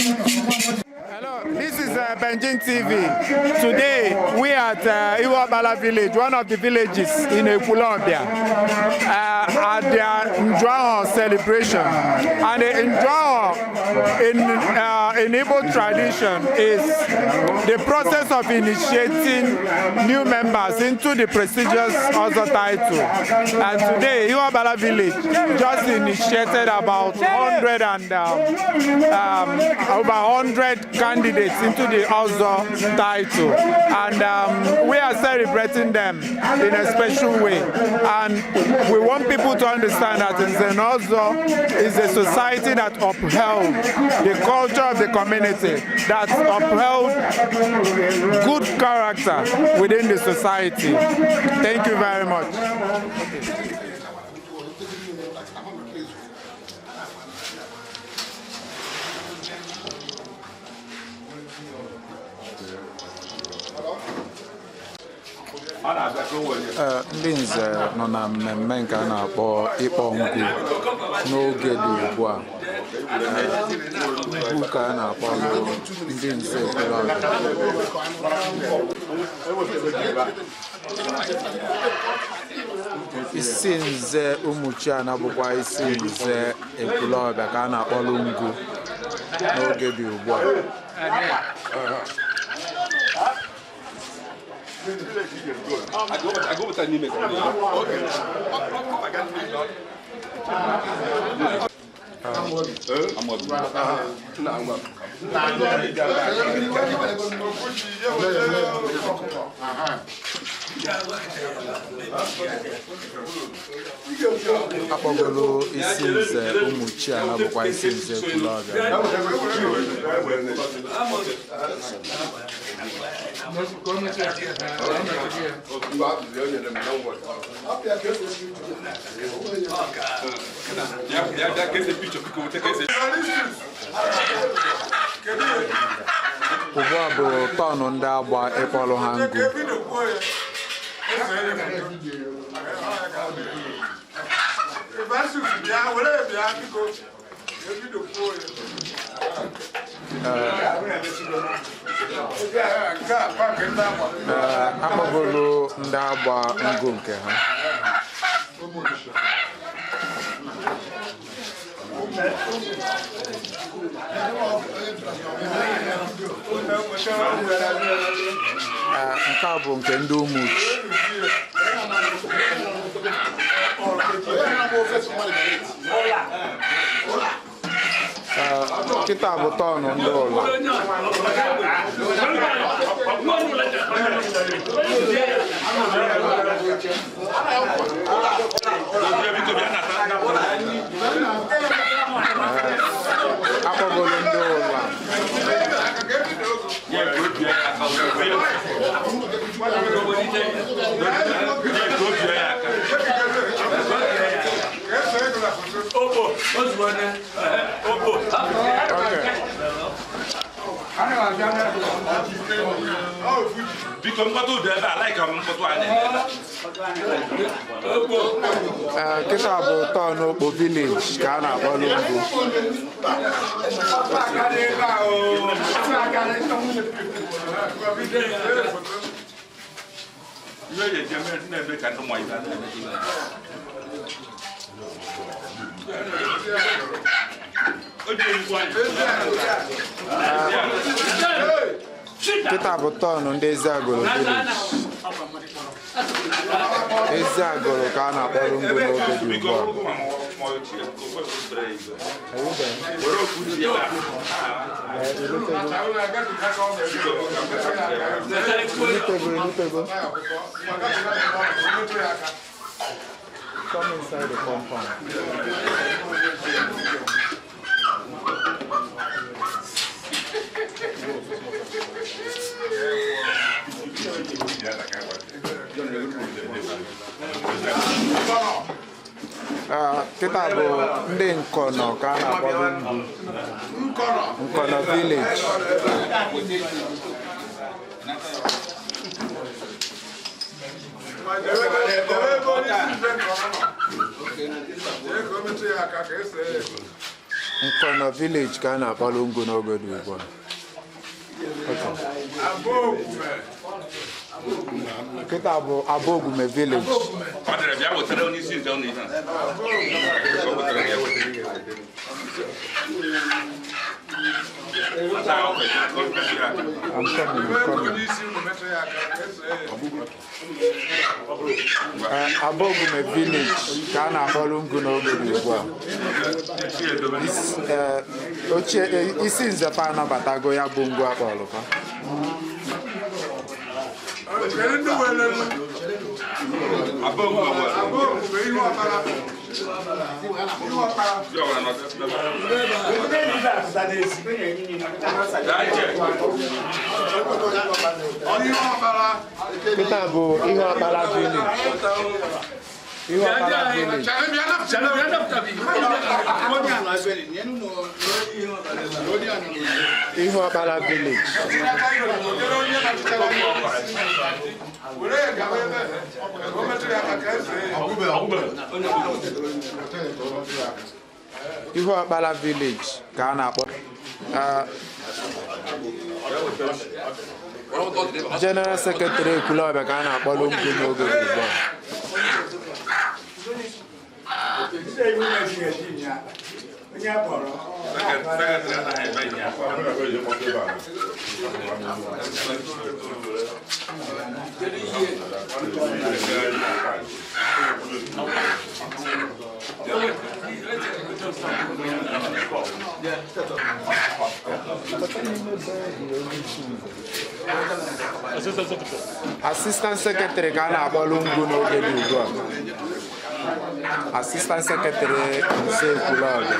Hello, this is Benjin TV. Today we are at Iwabala village, one of the villages in Ekwulobia, at their Njuaho celebration. And the Njuaho in Igbo tradition is the process of initiating new members into the prestigious Ozo title. And today, Iwabala village just initiated about 100 and over 100 candidates into the Ozo title. And we are celebrating them in a special way. And we want people to understand that Nze na Ozo is a society that upheld the culture of the community, that upheld good character within the society. Thank you very much. Ndị nze nọ na mmemme nke a na-akpọ ịkpọ ngwu n'oge dị ugbu a. Ngwu ka a na-akpọ ndị nze Ekwulobia. Isi nze Umuchiana bụkwa isi nze Ekwulobia ka a na-akpọlụ ngwu n'oge dị ugbu a. Akpọgolo isi nze Umuchiana bụkwa isi nze Ekwulobia. Ugbu a bụ tọnụ ndị agba ịkpọrọ ha ngụ. Ee, akpọgolo ndị agba ngụ nke ha. Ee, nke a bụ nke ndị Umuchi. Ee, kịta bụ tọnụ ndị ụlọ. Akpọgolo ndị ụlọ. Okay. Biko mkpọtụ dị ebe a, like m mkpọtụ a na-eme ebe a. Ee, kịta bụ tọnụ Okpo village ka a na-akpọlụ ngụ. Ihe eji eji eme na-eme ka ndị ụmụ ibe a na-eme ihe. O ji ezigbo anya. Kịta bụ tọnụ ndị Eziagụlụ village. Eziagụlụ ka a na-akpọrọ ngụ n'oge dị Biko ugbu a. ọrụ gụ ma ọ. Are you there? Were okwu ji ebe a. Elutego, elutego. Come inside the compound. Ah, kịta bụ ndị Nkọnọ ka a na-akpọrọ ndụ Nkọnọ village. Nkọnọ village ka a na-akpọrọ ngụ n'oge dị ugbu a. Kịta bụ Abogume village. Ọ dịrị bịa wetara onye isi nze ụlọ ihe a. Ọ wetara ya, wetara ya. Ata ahụ kwesịrị aka, o kwesịrị aka. I'm coming, I'm coming. Abogume village ka a na-akpọrọ ngụ n'oge dị ugbu a. Isi edobe. Ochie isi nze fa anabatago ya bụ ngụ akpọrọ fa. Abogu nwere. Ndị ọbụla nọ ebe a. Gaa ije. Kịta bụ ihe ọkpara village. Ihe ọkpara village. Ihe ọkpara village. Ihe ọkpara village ka a na-akpọ. Ah, General Secretary Ekwulobia ka a na-akpọrọ ngụ n'oge ugbu a. Secretary anaghị eme ihe a. Assistant Secretary ka a na-akpọrọ ngụ n'oge dị ugbu a. Assistant Secretary Nze Ekwulobia.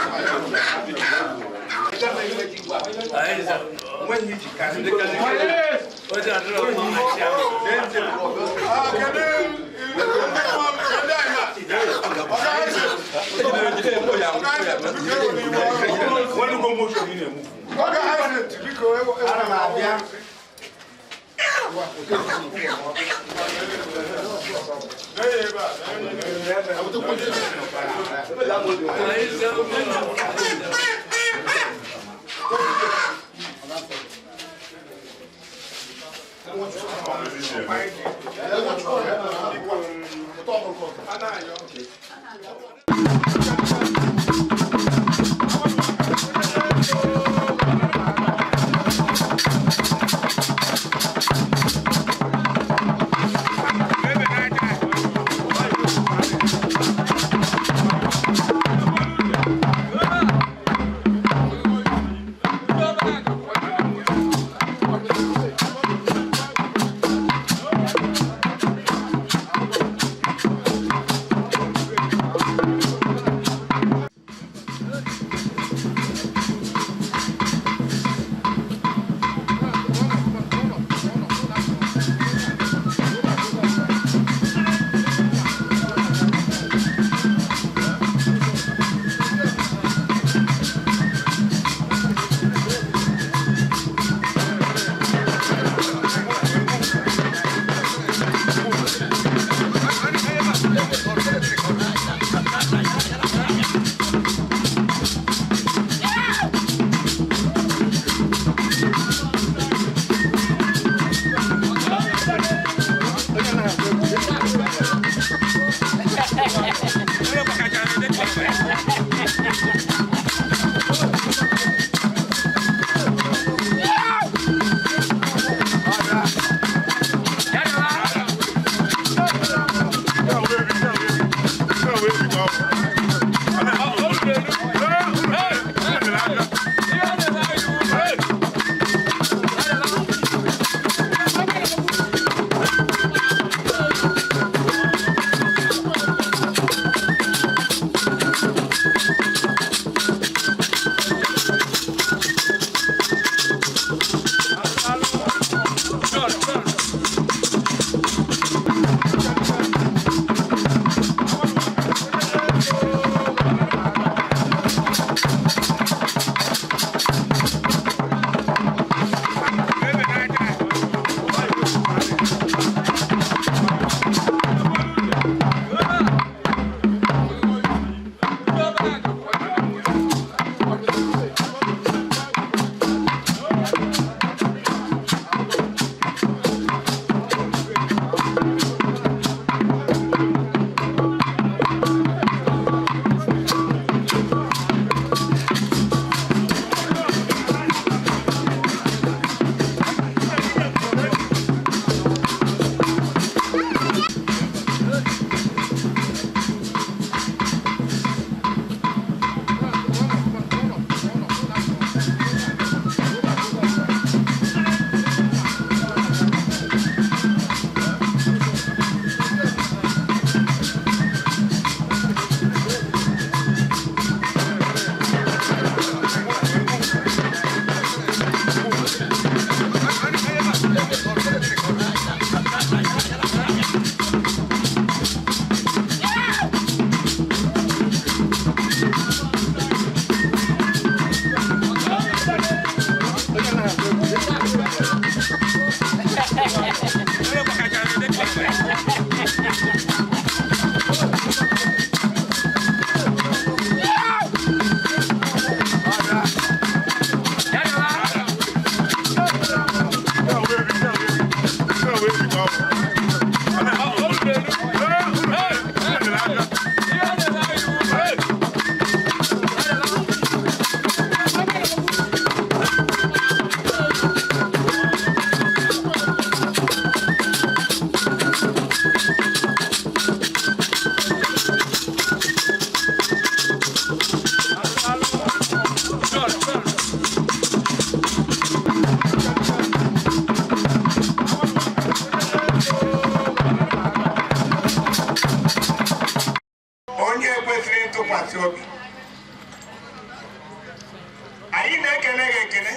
Anyị na-ekele gị ekele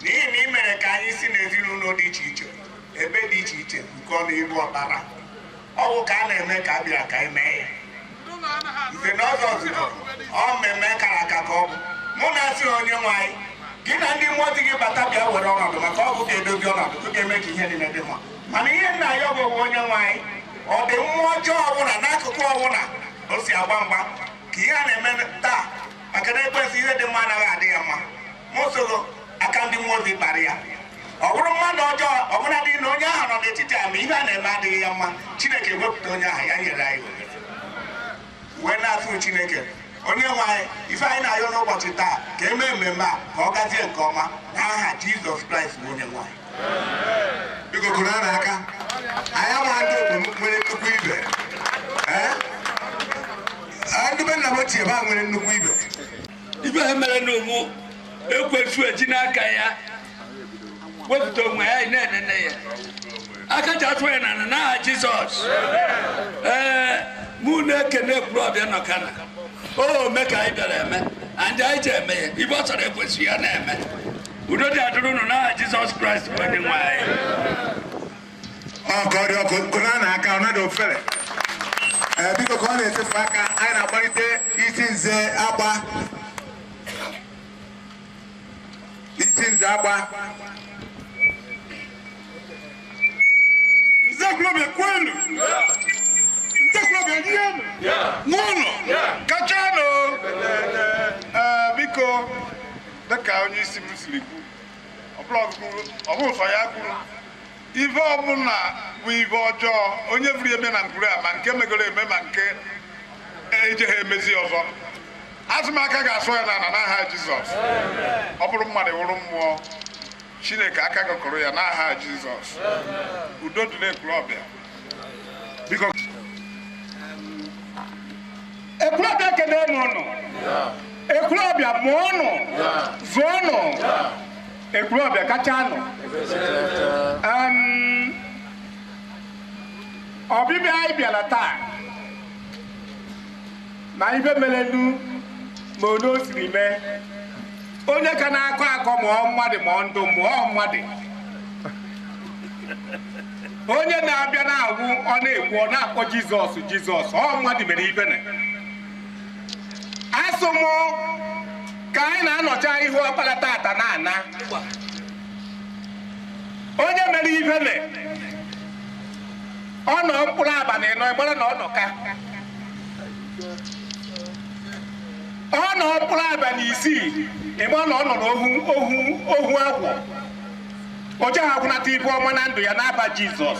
n'ihi na ị mere ka anyị si n'ezinụlọ dị iche iche, ebe dị iche iche nke ọnụ ibu ọkpara ọwụ ka a na-eme ka a bịara ka anyị mee ya nke na ọzọ zukọrọ ọ mmemme kara aka ka ọ bụ. Mụ na-asị onye nwe anyị, gị na ndị mmụọ dị gị bata bịa were ọnọdụ, maka ọ bụ ga-edozi ọnọdụ, ọ ga-eme ka ihe niile dị mma. Mana ihe nna ya bụ onye nwe anyị, ọ dị mmụọ ọjọọ ọbụla n'akụkụ ọbụla o si agba mgba ka ihe a na-eme taa, maka na ekwesị ihe dị mma anaghị adị ya mma. Mụ soro aka ndị mmụọ ozi kpara ya, ọ bụrụ mmadụ ọjọọ ọbụla dị na onye ahụ nọ n'etiti a ma ihe a na-eme adịghị ya mma, Chineke wepụta onye ahụ ya nyere anyị ohere wee na-atụ Chineke onye nwe anyị. Ife anyị na-ayọ n'ụbọchị taa ka emee mmemme a ka ọ gazie nke ọma n'aha Jizọs Kraịst bụ onye nwe anyị. Biko kụrụ a n'aka. Anyị ama ndị obodo nwere nnukwu ibe. Ee, ndị be nna m ochie ba nwere nnukwu ibe. Ibe ha mere n'ugwu ekwefu eji n'aka ya wepụta onwe ya na-enene ya aka ji atụ ya n'ala n'aha Jizọs. Ee, mụ na-ekene Ekwulọbịa nọ kana o ome ka anyị bịara eme and anyị ji eme ya ibe ọ chọrọ ekwesị ya na-eme. Udo dị adịrị unu n'aha Jizọs Kraịst bụ onye nwe anyị. Ọ ka ọ dị ọkụ kụrụ a n'aka, ọ nọdụ ofere. Ee, biko ka ọ na-esefu aka, anyị na-akpọlite isi nze agba, isi nze agba. Nze Ekwulọbịa kwenu! Nze Ekwulọbịa rienu! Ṅụọnụ! Kachanụ! Ee, biko dịka onye isi m siri kwu, ọ bụrụ sọ ya kwuru ife ọbụla bụ ife ọjọọ onye buru eme na ngwuru a, ma nke megoro eme ma nke ejeghị emezi ọzọ, azụmaka ga-asụ ya n'ala n'aha Jizọs. Ọ bụrụ mmadụ wụrụ mmụọ, Chineke aka gọkọrọ ya n'aha Jizọs. Udo dị n'Ekwulọbịa. Biko. Ekwulọbịa kene m ụnụ. Ekwulọbịa mụọnụ, zụọnụ. Ekwulọbịa kachanụ. Ọbịbịa anyị bịara taa na ife merenu ma onye o siri mee, onye ka na-akọ akọ mụọ mmadụ mụọ ndụ mụọ mmadụ, onye na-abịa na-agwụ ọ na-ekwu ọ na-akpọ Jizọs Jizọs, ọ mmadụ mere ife na asụ mụ ka anyị na-anọcha ihu ọkpara tata na-ana onye mere ife na ọ nọ mkpụrụ abalị nọ ịgbara na ọ nọ ka ọ nọ mkpụrụ abalị isii ịgba na ọ nọ n'ohu ohu ohu agwọ o jeghị agwụnata ibu ọma na ndụ ya n'aba Jizọs.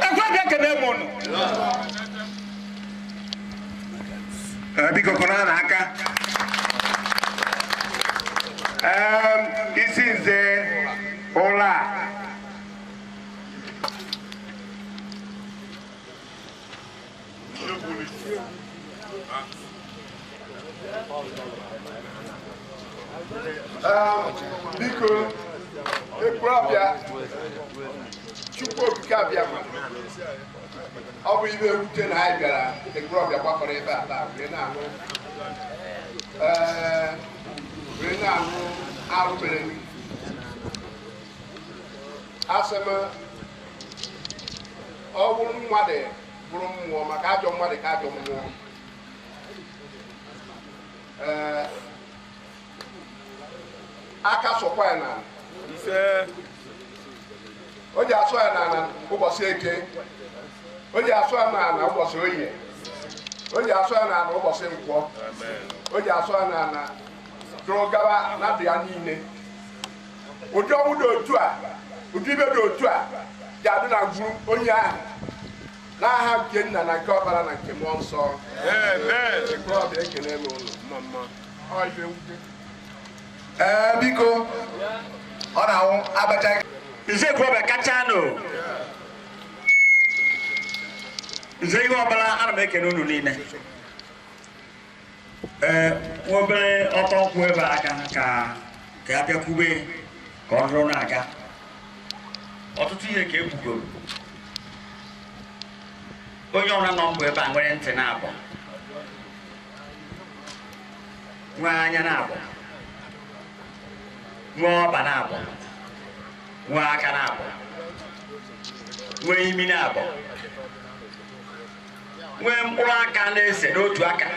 Ekwulọbịa kene m ụnụ. Ee, biko kụrụ a n'aka. Ee, isi nze ụlọ a. Biko Ekwulọbịa, Chukwu okike abịa ma ọ bụ ibe ewute na anyị bịara Ekwulọbịa gbakọrọ ebe a taa wee na-anụ wee na-anụ arụ mere. Asị m ọ bụrụ mmadụ bụrụ mmụọ, maka ajọ mmadụ ka ajọ mmụọ. Ee, aka sọkwa ya n'ala, o ji asụ ya n'ala ụbọchị eke, o ji asụ ya n'ala ụbọchị oye, o ji asụ ya n'ala ụbọchị nkwọ, o ji asụ ya n'ala dụrụ gaba na ndụ ya niile. Ụdị ọnwụ dị otu a, ụdị ibe dị otu a ji adị na ngwuru onye ahụ n'aha nke nna na nke ọkpara na nke mmụọ nsọ. Ekwulọbịa ekele m ụlọ mma mma. Ọ ife mwute. Ee, biko ọ na-anwụ abacha. Nze Ekwulọbịa kachanụ. Nze ihe ọbụla, ana m ekene unu niile. Ee, nwa obere ọtọ nkwụ ebe aka ka ka a bịakwube ka ọ dụrụ na-aga. Ọtụtụ ihe ka e kwugoro. Onye ọbụla nọ mbụ ebe a nwere ntị na-abọ, nwee anya na-abọ, Nwee ọba na-abọ, nwee aka na-abọ, nwee imi na-abọ, nwee mkpụrụ aka na-ese n'otu aka,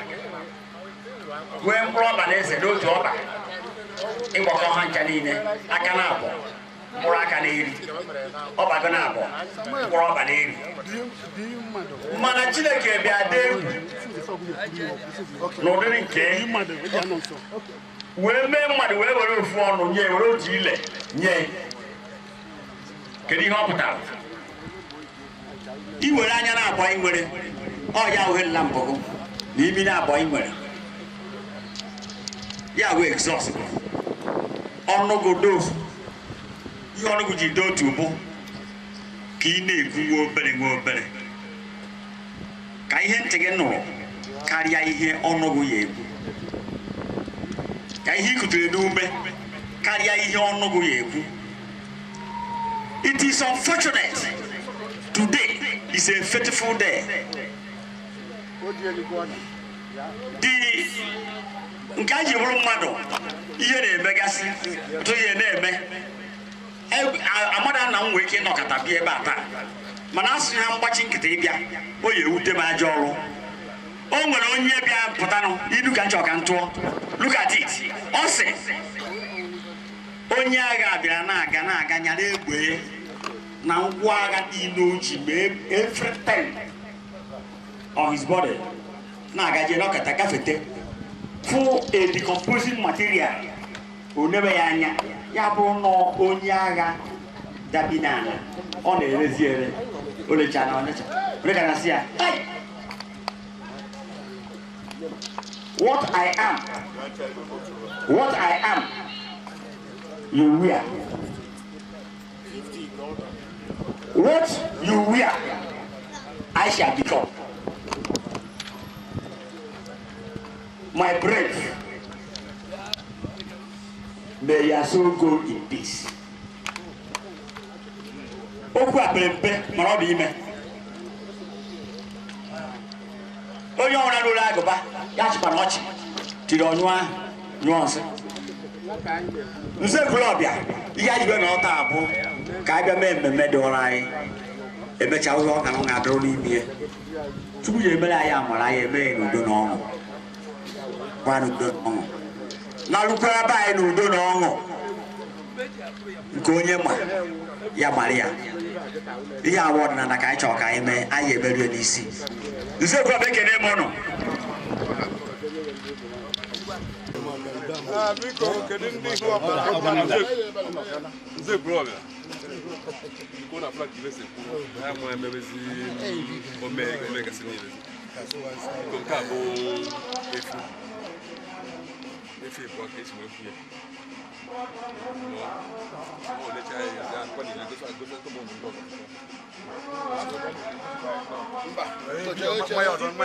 nwee mkpụrụ ọba na-ese n'otu ọba. Ịgbakọ ha ncha niile, aka na-abọ, mkpụrụ aka na-eri, ọbago na-abọ, mkpụrụ ọba na-eri. Mana Chineke bịa dị egwu n'ụdịrị nke wee mee mmadụ, wee were ofu ọnụ nye, were otu ile nye. Kedu ihe ọ pụtara? I were anya na-abọ ị nwere ọ ya ohe nla mbọgụ na imi na-abọ ị nwere ya wee exhaust ọnụgụ dofu. Ihe ọnụgụ ji doo otu bụ ka ị na-ekwu nwa obere nwa obere, ka ihe ntị gị nụrụ karịa ihe ọnụgụ ya ekwu, ka ihe ị kutere n'ume karịa ihe ọnụgụ ya ekwu. It is unfortunate, today is a fateful day. The nke a ji bụrụ mmadụ, ihe na-emegasị ọtụtụ ihe na-eme. Amada na m nwee ike ịnọkọta bịa ebe a taa, mana asị ha mgbachi nkịtị ịbịa, o ya ewute m ajọ ọrụ. O nwere onye bịa pụtanụ idu ka nchọ ka m tụọ. Look at it. Ọ sị onye agha bịara na-aga na-aga, nyara egbe na ngwa agha niile o ji mee, everything on his body, na-agaje nọkọta gafete, fụ a decomposing material. O nebe ya anya, ya bụrụ na onye agha dabi n'ala, ọ na-erezi ere. O lecha na ọnịcha onye ya, "Hey! What I am, what I am, you wear. What you wear, I shall become. My brave, may your soul go in peace." Okwu a pere mpe, mana ọ dị ime. Onye ọbụla ruru agụba ya chịkwa na ọchị tiri ọnyụ ahụ nyụọ nsị. Nze Ekwulọbịa, ihe anyị bịa na ọta abụ ka a bịa mee mmemme dị ọrụ anyị. Emechaa, ụzọ ọ ga na adụrụ n'ime ya. Chukwu ji emere anyị amara, anyị eme ya n'udo na ọṅụ, gwa n'udo na ọṅụ, na-alụkwara be anyị n'udo na ọṅụ. Nke onye ma ya mara ya. Ihe awa ọdịnala ka anyị chọrọ ka anyị mee, anyị emerie n'isi. Nze Ekwulọbịa, ekene m ụnụ. Biko, kedu ndị ihu ọbara? Nze Ekwulọbịa, biko, na flag ibe si kwu ha nwe emebezi ome omegasị niile. Biko, nke a bụ efu efu ịbụọ ka esi wee kwu ya. Ọ lecha ya ya akwa niile gosi gosi ntụbọ ụmụ ndị ọzọ.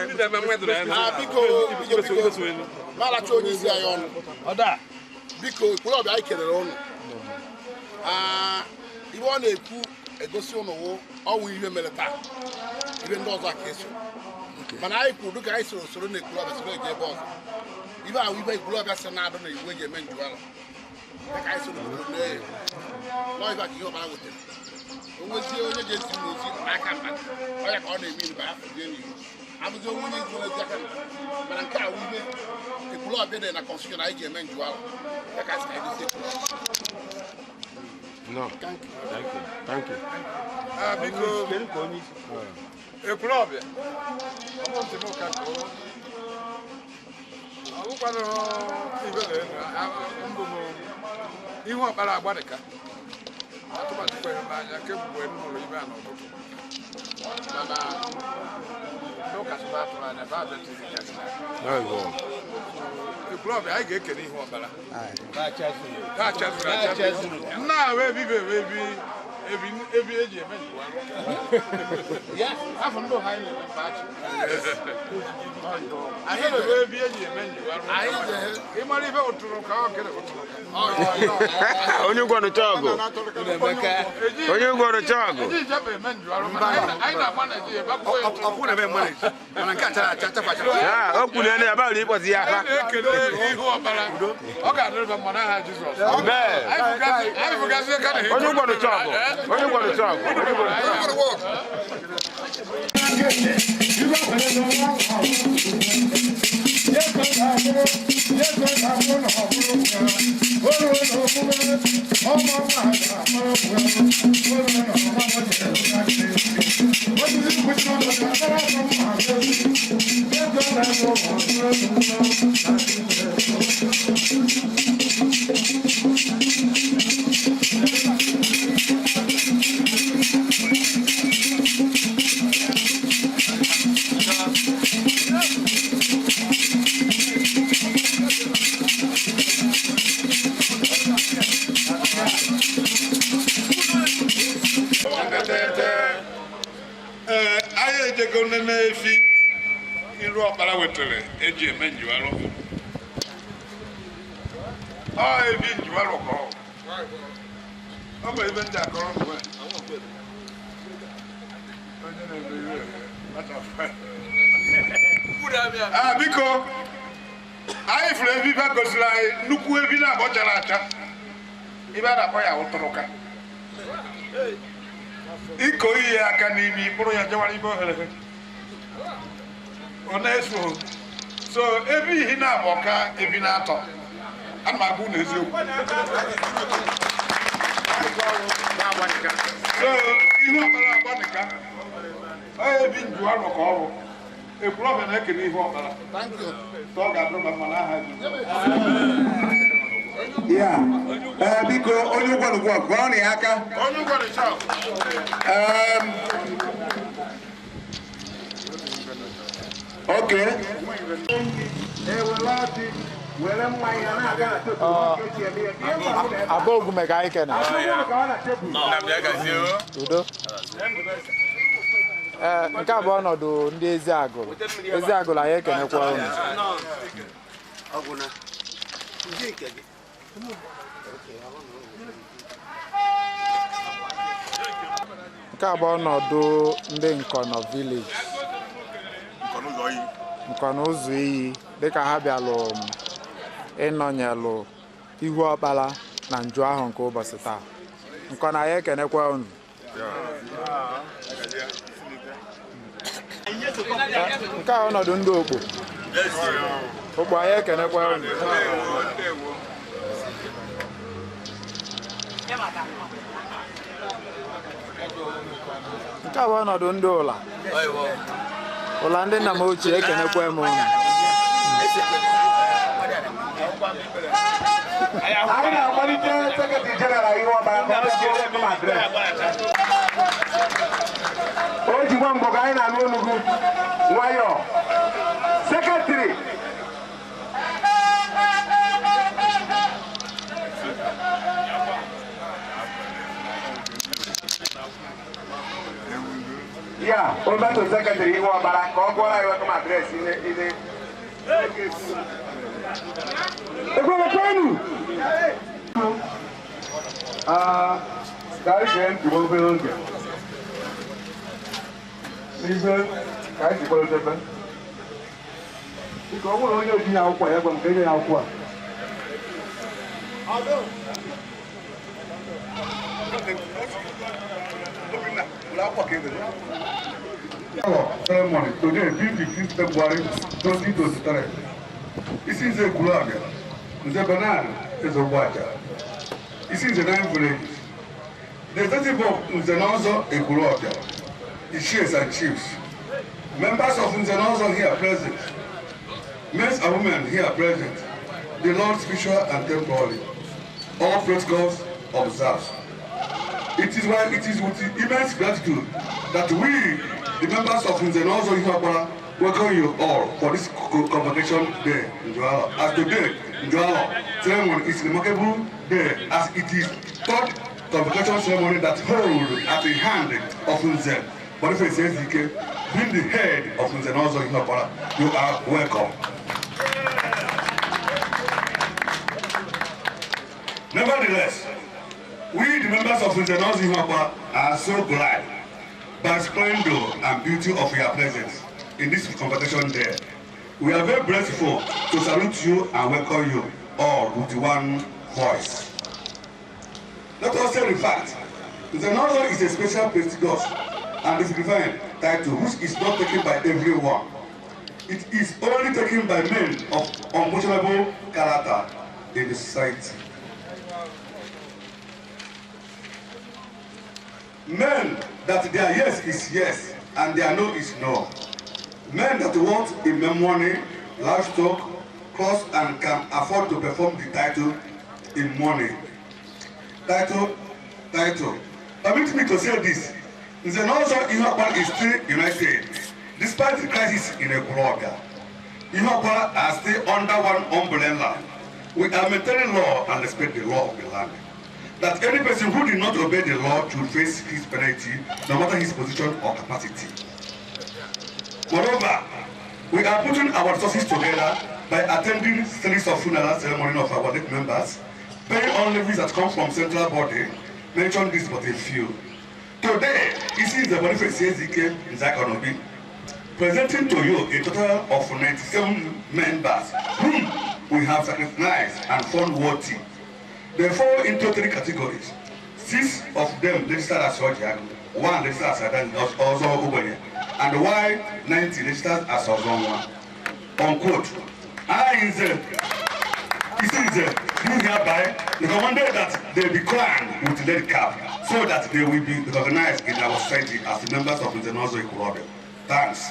Ndị na-eme mmadụ na ya na- Ah, biko, biko, biko, malacha onye isi anyị ọnụ. Biko, Ekwulọbịa, anyị kelere ụnụ. Ah, ibe ọ na-ekwu egosi ụnụ wụ ọnwụ ihe mere taa, ibe ndị ọzọ ka eso, mana anyị kwuru dịka anyị soro soro na Ekwulọbịa soro eje ebe ọzọ. Ibe ahụ ibe Ekwulọbịa sị na-adụ na iwu eji eme njuala, dịka anyị soro obodo mee nọọ, ibe a ka ihe ọbara wetara. O nwezie onye ga-ezi m ozi n'aka mmadụ, ọ ya ka ọ na-eme ilu ka ya fụzie n'iwu abụzi onwe onye ezi ozi aka mmadụ. Mana nke a wụ ibe Ekwulọbịa dị na constitution anyị ji eme njuala ya, ka anyị sị ka anyị dozie Ekwulọbịa. No. Thank you. Thank you. Ah, biko, Ekwulọbịa, ọ bụ ntị m ka gụọ. Ọ bụkwanụ ibe na mbụ m ihu ọkpara agbadịka atụmatụkweghị m anya kemgbe m nụrụ ibe a n'ụtụtụ, mana ndị ụka sịba atụrụ anya ba abịa tiri ya. Ekwulọbịa, anyị ga-ekele ihu ọkpara ha chazuru achazu nna wee bibe wee bi. Ebi eji eme njiwarụ. Afọ ndị ọha anyị na-eme mbachi. Anyị na-eme ebi eji eme njiwarụ. Ịmara ife ụtụrụ ka ọ kere ụtụrụ. Onye ụgwọ nụcha ọgụ. Onye ụgwọ nụcha ọgụ. Eji ijepe eme njiwarụ mana anyị na-agba Naijiria ebe akwụkwọ ya ụtụrụ. Ọkwụ na-eme mmanụ mana nke achara acha chakwa achara. Ah, o kwuru ya na ya bawuru ịkpọzi ya afa. Anyị na-ekele ihu ọbara. Ọ ga-adịrịba mma n'aha Jizọs. Amen. Anyị fụgasị ka na Onye ụgwọ nụcha ọgụ. Onye ụgwọ nụcha ọgụ. Onye ụgwọ nụcha ọgụ. Ee, anyị ejego nene efi iru ọkpara wetara eji eme njiwarụ. Ọ ebi njiwarụ ka ọ ọ bụ ebe ndị akọrọ mgbe onye na-eme ihe a. Biko, anyị fụrụ ebi ife gosiri anyị nnukwu ebi na-abọ chara acha ibe a na-akpọ ya ụtụrụka. Iko ihe aka n'imi kpụrụ ya jewara ibe ohere ọ na-eso. So ebe ihi na-abụ ka ebi na-atọ ana m agwa unu eziokwu. So ihu ọkpara agbanika ọ ebi nju arọ ka ọrụ Ekwulọbịa na-ekele ihu ọkpara ka ọ ga-adịrị ma mma n'aha Jizọs. Ya. Ee, biko onye ụgwọ nụgwọ gụọ na ya aka. Onye ụgwọ dị chọọ. Okay. Aba Ogume ka anyị kene. Udo. Ee, nke a bụ ọnọdụ ndị Eziagụlụ. Eziagụlụ anyị ekenekwa unu. Nke a bụ ọnọdụ ndị Nkọnọ village. Nkọnọ ụzọ iyi dịka ha bịalụ ịnọnyelụ ihu ọkpara na nju ahụ nke ụbọchị taa. Nkọnọ anyị ekenekwa unu. Nke a ọnọdụ ndị okpo. Okpo anyị ekenekwa unu. Nke a bụ ọnọdụ ndị ụla. Ụla ndị nna m ochie ekenekwa m unu. Anyị na-akpọlite Secretary General ihu ọbara ka ọ bịa welcome address. O ji nwa mbọ ka anyị na-anụ onugbu nwayọọ. Secretary. Ya, over to Secretary ihu ọbara ka ọ gụọrọ anyị welcome address ile ile. Ekwere kwenu! Ka anyị gee ntị obere oge n'ihe ka anyị si kwadebe. Biko, ọ bụrụ onye oji ya akwụkwọ ya gwa m ka enye ya akwụkwọ a. Ceremony today being 15th February 2023. Isi Nze Ekwulọbịa, Nze Bernard Ezogbuaja, Isi Nze nine villages. The executive of Nze N'Ọzọ Ekwulọbịa, the chiefs and chiefs, members of Nze N'Ọzọ here present, men and women here present, the Lord spiritual and temporally, all protocols observed. It is why it is with immense gratitude that we, the members of Nze N'Ọzọ Ihuakwara, welcome you all for this convocation day in Njualo. As today, Njualo ceremony is a remarkable day as it is third convocation ceremony that hold at the hand of Nze Boniface Ezike, being the head of Nze Nozo Ihuokpara. You are welcome. Nevertheless, we, the members of Nze Nozo Ihuokpara, are so glad by the splendor and beauty of your presence in this convocation day. We are very grateful to salute you and welcome you all with one voice. Let us say the fact, Nze Nozo is a special prestigious and dignifying title which is not taken by everyone. It is only taken by men of unquestionable character in the society. Men that their yes is yes and their no is no. Men that want in money, livestock, clothes, and can afford to perform the title in money. Title. Permit me to say this. Nze Nozo Ihuokpara is still united, despite the crisis in Ekwulobia. Ihuokpara are still under one umbrella. We are maintaining law and respect the law of the land. That any person who did not obey the law should face his penalty, no matter his position or capacity. Moreover, we are putting our resources together by attending series of funeral ceremony of our late members, paying all levies that come from central body, mention this but a few. Today, this is the Boniface Ezike Nzakanobi, presenting to you a total of 97 members whom we have recognized and found worthy. They fall into three categories. 6 of them registered as Ojiagu, 1 registered as Ozo Ubonye, and Y90 registered as Ozonwa. Unquote. I, Nze, do hereby recommended that they be crowned with lead cap so that they will be recognized in our society as members of Nze Nozo Ekwulobia. Thanks.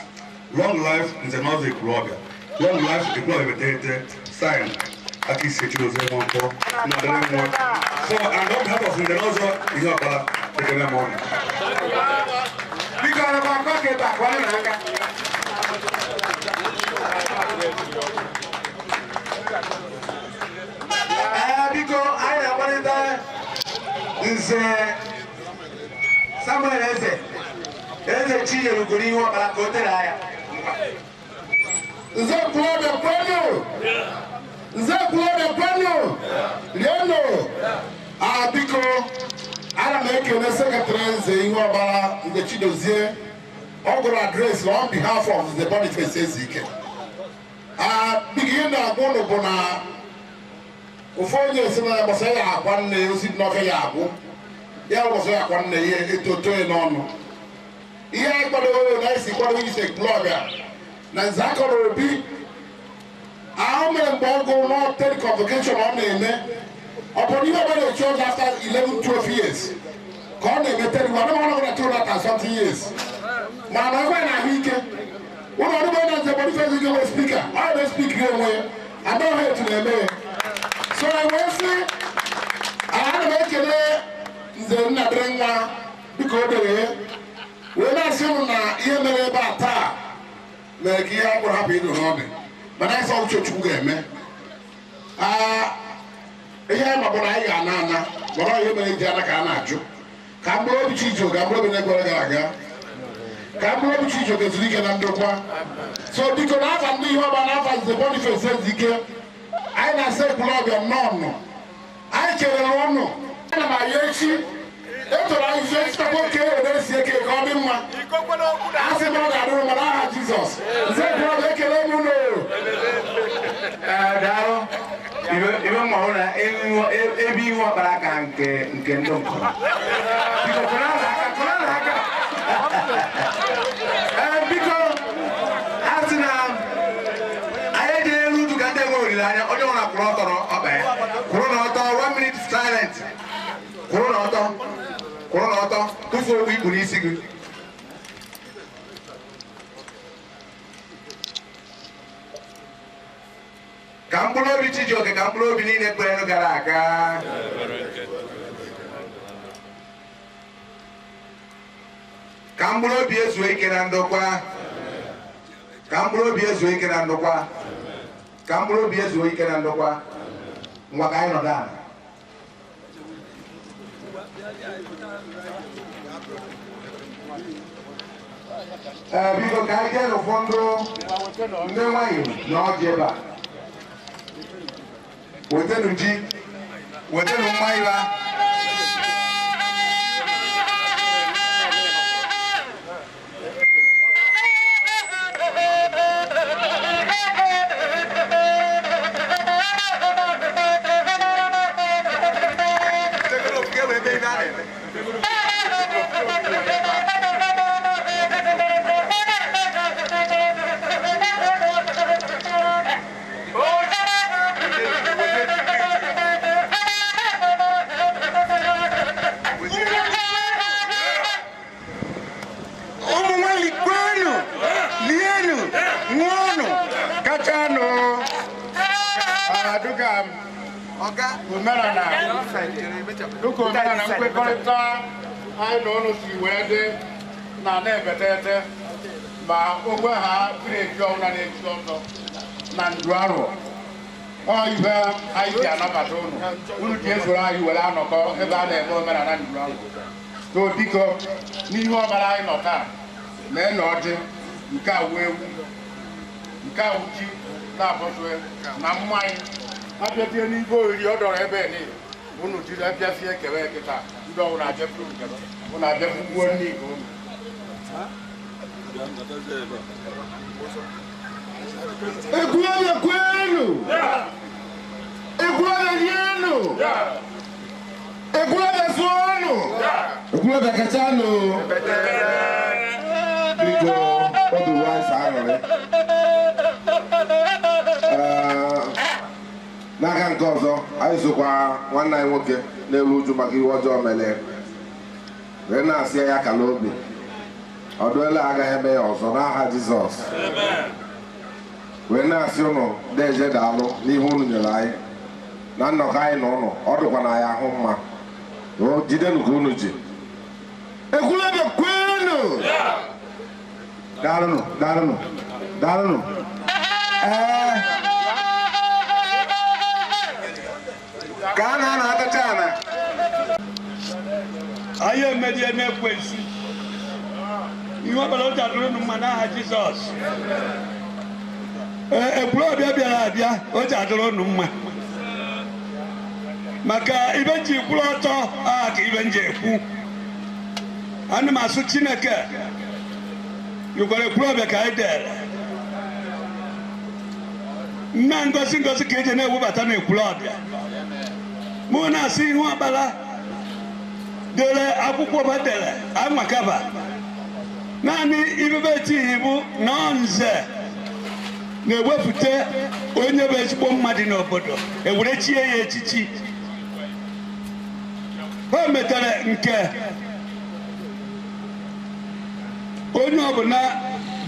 Long life Nze Nozo Ekwulobia. Long life Ekwulobia. Signed, Akisi Chidozie Nwankwo. So, and on behalf of Nze Nozo Ihuokpara, ekele m unu. Biko, anyị na-akpọlite Nze Samuel Eze Eze Chinyere Ugoro Ihuokpara ka o tere anya. Nze Ekwulobia kwenu! Nze Ekwulobia kwenu! Rienụ! Biko, ana m ekele sekretarị Nze Ihuokpara Nze Chidozie. Ọ gụrụ adreesị on behalf of Nze Boniface Ezike. Biko, ihe na-agwa ụnụ bụ na ofu onye si na gbasa ya akwa nne osi n'ọfịa ya agwụ ya gbasa ya akwa nne ihe etoto ya n'ọnụ. Ihe anyị kwadoro na esi kwado isi Ekwulobia na Nze Akọrọ Obi ahụ mere mgbe ọ gụrụ n'ọtel convocation ọ na-eme ọ bụ n'ihe ọbụla echi ọzọ after 11 12 years ka ọ na-eme teri nwa ọ nọgara 200 and something years mana ọ gwa na ahụike ụlọ ọrụ na Nze Boniface Ezike nwere spika ọ na-espik gị onwe ya adaghị etu na-eme ya. So I wee sị ana m ekele Nze Nnadịrị nwa dịka o dere ya wee na-asị ụnụ na ihe mere ebe a taa mere ka ihe akpụrụ hapụ ịdụ n'ọdị mana ịsọ uche Chukwu ga-eme. Ihe anyị mabụrụ anyị ga-ana ana mana ihe mere iji ana ka a na-ajụ ka mkpụrụ obi Chijioke ka mkpụrụ obi na-ekwere gara aga ka mkpụrụ obi Chijioke zuru ike na ndokwa. So biko n'afa ndị Ihuokpara n'afa Nze Boniface Ezike anyị na-asa Ekwulobia nnọọ anyị kelere ụnụ. Ana m ayọ echi etoro anyị zie chitakwa oke na-esi eke ka ọ dị mma a sị m ọ ga-adịrụ mana aha Jizọs Nze Ekwulobia ekele m ụnụ. Daalụ. Ibe mma hụ na ebe Ihuokpara aka nke ndị mkpọrọ. Biko kụrụ aka. Biko a sị na anyị ejere elu utu ka ndị enwe olileanya onye nwere kwụrụ ọtọ n'ọkpa ya. Kwụrụ n'ọtọ, 1 minute silent. Kwụrụ n'ọtọ. Kwụrụ n'ọtọ. Tụfuo okpu ikpu n'isi gị. Ka mkpụrụ obi Chijioke ka mkpụrụ obi niile kperenụ gara aga. Ka mkpụrụ obi ezuo ike na ndokwa. Ka mkpụrụ obi ezuo ike na ndokwa. Ka mkpụrụ obi ezuo ike na ndokwa. Ngwa ka anyị nọdụ ala. Ee, biko ka anyị jee n'ụfọdụ ndị nwanyị na ọjị ebe a. Wetenu ji, wetenu mmanya. Ụmụ nwanyị kwenu, lienu, ṅụọnụ, kachanụ. Dịka omenala, dịka omenala nkwekọrịta anyị na ụnụ si wee dị na na-ebetete ma ogwe ha vileji ọbụla na-echi ọzọ na ndu arọ ọ ibe anyị ji anabata ụnụ, unu ji esoro anyị were anọkọ ebe a na-eme omenala ndu arọ. So biko, n'ihe ọbara anyị nọ taa, mee na ọjị nke awụ ewu, nke awụ ji na-abọtụ na mmanya abịatie n'ibe oriri ọ dọrọ ebe niile unu jiri abịasie kewe kịta ndị ọbụla abịafuru nke unu abịafukwuo nne ike unu. Ekwuelu kwenu! Ekwuelu rienu! Ekwuelu sụọnụ! Ekwulọbịa kachanụ. Biko, obi wise aṅụrị. Ee, n'aka nke ọzọ, anyị sokwa nwanne anyị nwoke na-eru uju maka ihe ọjọọ mere wee na-asị ya kala obi ọdụela agaghị eme ya ọzọ n'aha Jizọs, wee na-asị ụnụ deje daalụ n'ihe unu nyere anyị na nnọkọ anyị na ụnụ. Ọ dịkwa na anyị ahụ mma. O, jidenu ka unu ji. Ekwulọbịa kwenu! Daalụnụ, daalụnụ, daalụnụ. Ee, ka a na-ana atacha ana. Anyị emerie n'ekwensu. Ihe ọbara o ji adụrụ unu mma n'aha Jizọs. Ee, Ekwulọbịa bịara abịa, o ji adụrụ unu mma maka ibe nji kwụrụ ọtọ aha ka ibe nji ekwu. Ana m asụ Chineke yikwara Ekwulọbịa ka anyị dere nna ngozi ngozi ka eji na-ewebata na Ekwulọbịa. Mụ na-asị ihu ọkpara dere akwụkwọ ba dere anwakaba naanị ibebe etighi bụ na ọ nze na-ewepụta onye bụ ezigbo mmadụ n'obodo ewere chie ya echichi. O metere nke onye ọbụla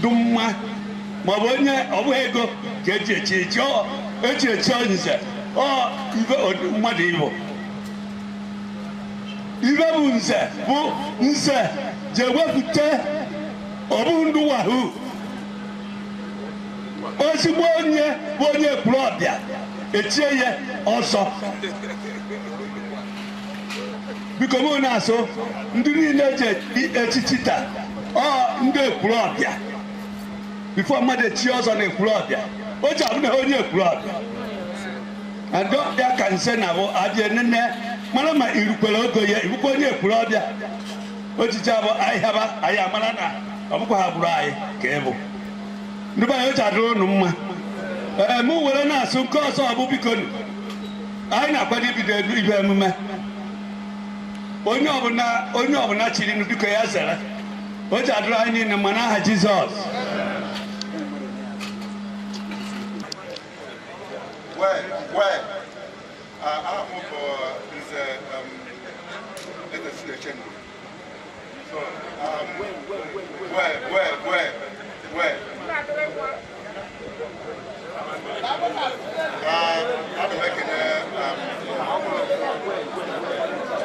dị mma maọbụ onye ọbụghị ego ka eji echi echi, ọ eji echi nze ọ ibe mmadụ ibo ibe bụ nze bụ nze ji ewepụta ọ bụghị ndị wahoo ezigbo onye bụ onye Ekwulọbịa echie ya ọzọ. Biko mụ na-asụ ndị niile ji echichi taa ọ ndị Ekwulọbịa bifo mmadụ echie ọzọ na Ekwulọbịa o ji abụ na onye Ekwulọbịa ndị ọbịa ka nse na bụ abịa nene mara ma irukwere ogo ya ibukwa onye Ekwulọbịa ojiji abụ ahịhịaba anyị amara na ọ bụkwa ha gburu anyị ka ị bụ ndị be anyị o ji adịrị unu mma. Ee, mụ were na-asụ nke ọzọ ọ bụ biko anyị na-akwado ibido ibe emume onye ọbụla onye ọbụla chiri nụ biko ya zere o ji adịrị anyị niile mma n'aha Jizọs. Well, aha m bụ Nze Eze Chinechendu. So, well. Ana m ekene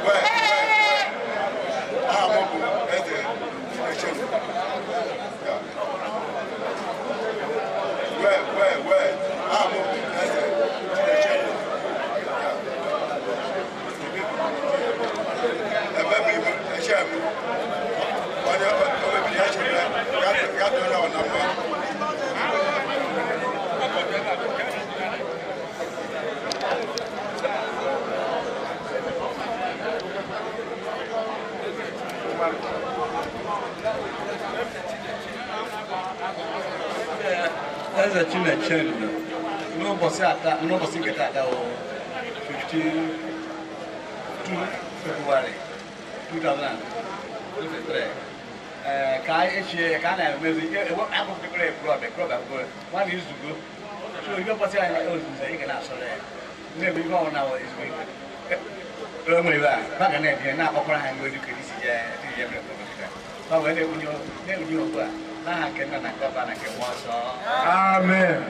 well. Aha m bụ Eze Chinechendu. Yeah. Well. Aha m bụ Eze Chinechendu. dị onye ọna mma. Eze Chinechendu n'ụbọchị nke tata wụ 15 February 2023. Ee, ka echie ka a na-emezi akụkọ ekwurọbịa ekwurọbịa akwụkwọ nwana izugo so ihe ụbọchị anyị ozuzo ị ga na-asọrọ ya na-eme ihe ọbụla wụ ezigbo ife o nwere ibe a ba ga na-ebie na-akpọkwara ha mgbe dịka isi ya ya mere ba wee na-ewunye okpu a n'aha nke nna na nke ọba na nke mmụọ nsọ. Amen.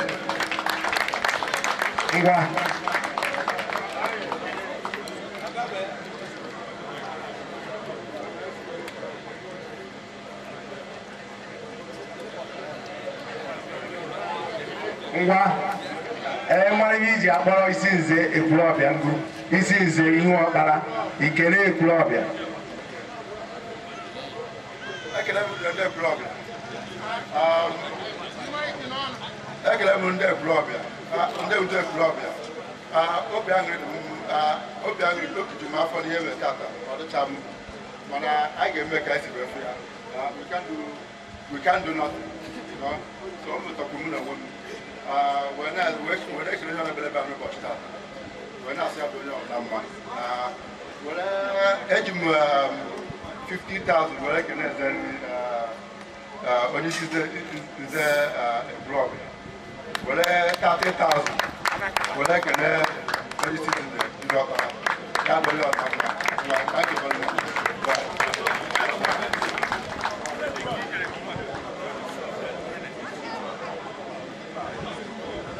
Ngwa. Ngwa. Ee, mara ihe iji akpọrọ isi nze Ekwulọbịa ngụ, isi nze ihu ọkpara, ikele Ekwulọbịa. Ekele m ndị Ekwulọbịa. Ekele m ndị Ekwulọbịa, ndị udo Ekwulọbịa. Obi aṅụrị dị m, obi aṅụrị obi ju m afọ n'ihe mere tata, ọ dịcha m mana anyị ga-eme ka anyị si wee fụ ya. We can't do nothing, you know? So ọ mụtakwu m na onwe m. Wee na-ekele onye ọbụla ebe a n'ụbọchị tata, wee na-asị ya bụ onye ọbụla mma. Were eji m 50,000 were kene eze onye isi nze Ekwulọbịa, were 30,000 were kene onye isi nze ndị ọkpara ya bụ onye ọbụla mma. Thank you very much. Bye.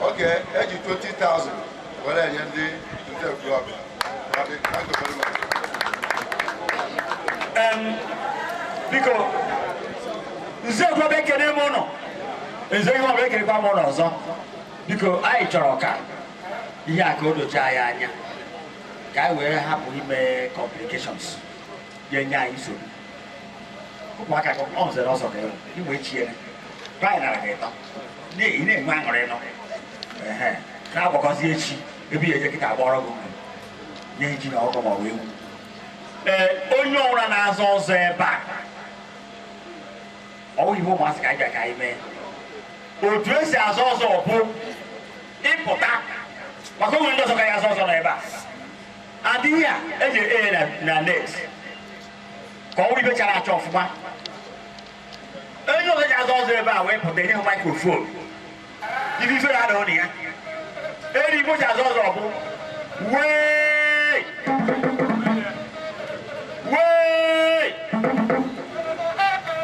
Okay, eji 20,000 were enye ndị nze Ekwulọbịa. Thank you very much. Biko nze Ekwulọbịa ekene m ụnụ, nze ihe ọbụla ekenekwa m ụnụ ọzọ. Biko anyị chọrọ ka ihe a ka o dochie anyị anya ka anyị wee hapụ ime complications ga-enye anyị nsogbu. Ụmụaka ọ nzere ọzọ ka inwe echiere anyị nara gị ịtọ ị na-enwe aṅụrị nọ na-agbakọzi echi ebe ihe eje kịta agbọrọ gị nye ji na ọkụ ma ọ bụ ewu. Ee, onye ọbụla na-azọ ọzọ ebe a ọ bụghị ihe ụmụazị ka anyị bịa ka anyị mee. Otu esi azọ ọzọ bụ ịpụta maka onwe ndị ọzọ ka ya azọ ọzọ nọ ebe a adịghị a eji ee na net ka ọ bụrụ ibe chara acha ọfụma. Onye ọzọ ji azọ ọzọ ebe a wee pụta enye ha maikrofon ife ife ya adịghị na ya. Eri igbo ji azọ ọzọ bụ wee wee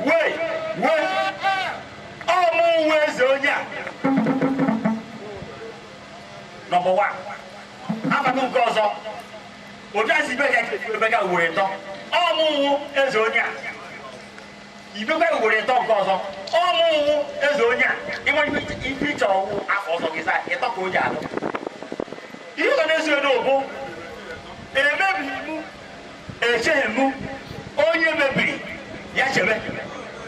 wee wee ọmụ uwe eze onye a nọmba 1. Abalị nke ọzọ otu a si ibeka ugboro ịtọ ọmụ uwu eze onye a ibekwa ugboro ịtọ nke ọzọ ọmụ uwu eze onye a ịnwe ife ịchọrọ ọwụ afọ ọzọ gị saa ịtọ ka o ji alụ ihe ọzọ na-eso edo bụ emebighị mụ echeghị mụ onye mebiri ya chebe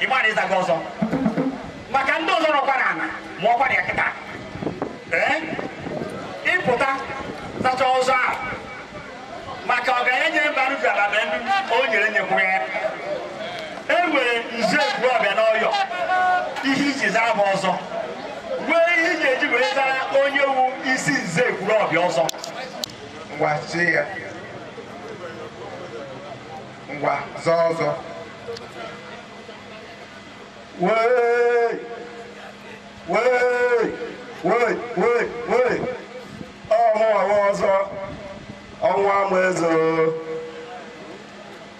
ịgbara ịza gị ọzọ maka ndị ọzọ nọkwa n'ala ma ọkwa na ya kịta. Ee, ịpụta zacha ọzọ ahụ maka ọgaranya nyere mba nru ala na nnu o nyere nyekwuru ya. E nwere nze Ekwulọbịa n'ọyọ ihe iji zara m ọzọ nwee ihe iji eji were zara onye wu isi nze Ekwulọbịa ọzọ. Ngwa chi ya. Ngwa zọọ ọzọ. Wee! Wee! Wee! Wee! Wee! Ọnwụ ọnwụ ọzọ, ọnwụ ama eze o.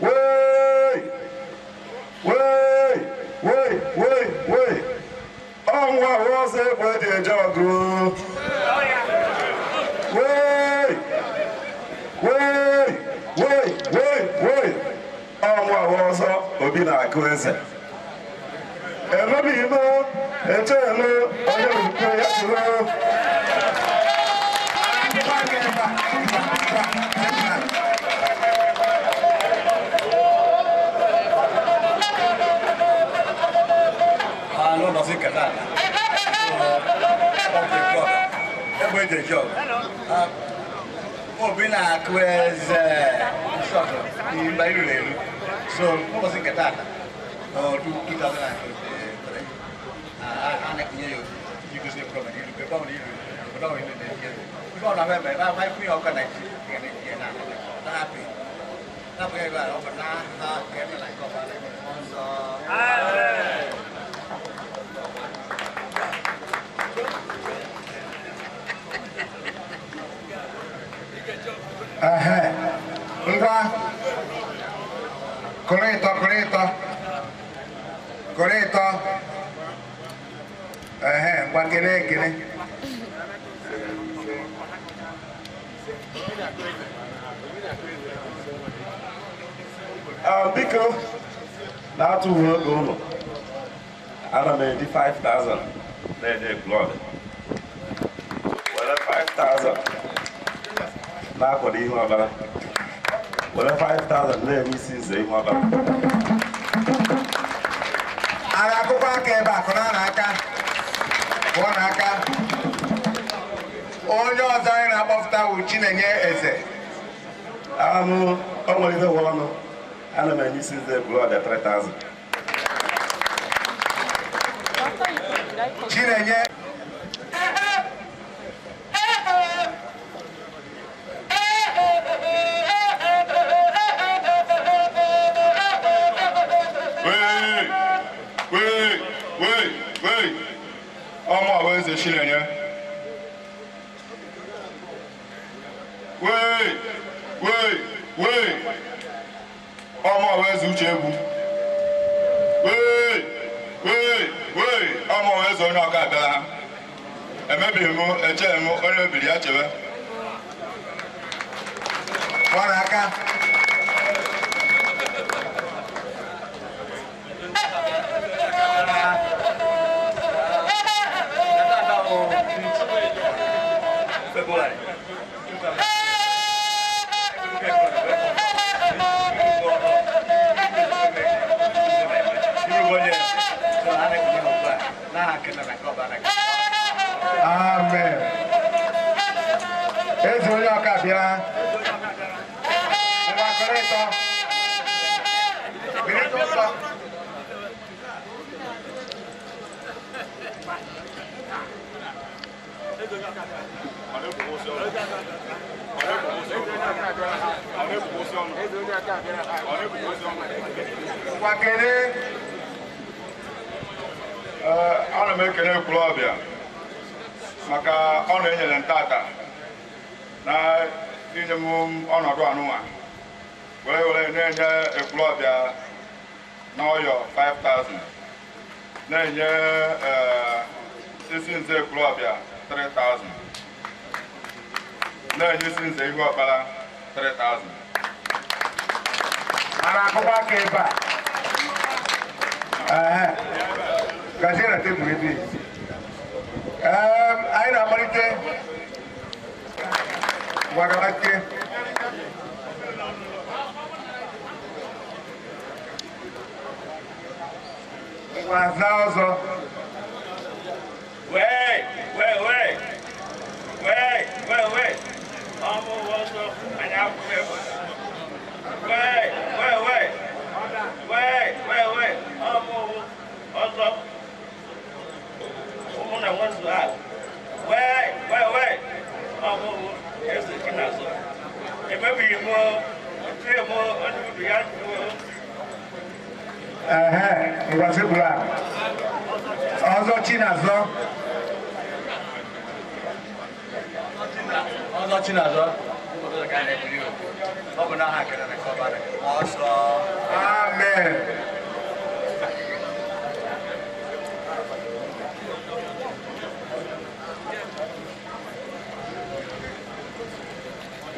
Wee! Wee! Wee! Wee! Wee! Ọnwụ ọnwụ ọzọ egbe eji eje ọgụ o. Wee! Wee! Wee! Wee! Wee! Ọnwụ ọnwụ ọzọ obi na-akụ eze. Emebighị m, echeghị m, onye okwukwe ya tụrụ. Obi na-akụ eze mgbe ruru eru. So ụbọchị nke taata, ọdụ 2023, a na-ekunye ya obi iji gosi ekwulọbịa n'iru ebe ọ bụla iru obodo ọbụla ilu na-eke ebe ọ na-ahụ ebe ebe ahụ ikwu ya ọka Naijiria na-etinye na na-apị na-apụ ya ebe a ọ bụ na ha ka eme na nke ọbara ọzọ. Ngwa kụrụ ịtọ, kụrụ ịtọ, kụrụ ịtọ. Ehe, ngwa kele ekele. Biko na-atụghị oge ụlọ, ana m eji 5,000 na-enye Ekwulọbịa, were 5,000 na-akwado ihe ọbara, were 5,000 na-enye isi nze ihe ọbara. A ga-akụkwa aka ebe a, kụrụ n'aka, kụọ n'aka. Onye ọzọ anyị na-akpọpụta bụ Chinenye Eze. Anụ o nwere ihe gwọrọ ọnụ, ana m enye isi nze Ekwulọbịa 3,000. Chinenye. Ọmụ ahụ eze Chinenye. Wee wee wee, ọmụ ahụ eze Uche Egwu. Wee wee wee, ọmụ ahụ eze onye ọka abịala ha. Emebighị m, echeghị m, onye mebiri ya chebe. Kụọ n'aka. February. Amen. Eze onye ọka bịara. Ngwa kụrụ ịtọ. Biri ụtọ. Ngwa kelee. Ana m ekele Ekwulọbịa maka ọnụ enyere ntata na inye m ọnọdụ anụnwa were were na-enye Ekwulọbịa n'ọyọ 5,000, na-enye isi nze Ekwulọbịa 3,000, na-enye isi nze ihu ọkpara 3,000. A na-akụkwa aka ebe a. Ehe. Gazie na tebụl ebe. Anyị na-amalite gwagabate. Ngwa zaa ọzọ. Wee wee wee wee wee wee, ọmụ ọzọ anyị akwụghị ebe. Wee wee wee wee wee wee, ọmụ ọzọ ụmụ na nwezu ha. Wee wee wee, ọmụ eze Chinazọ. Emebighị m, etinye m onye ubi ya jụọ. Ehe, ngwa sekpuru a. Ọzọ Chinazọ. Ọzọ Chinazọ. Ọ bụ n'aha kere na nke ọbara ọsọ. Amen.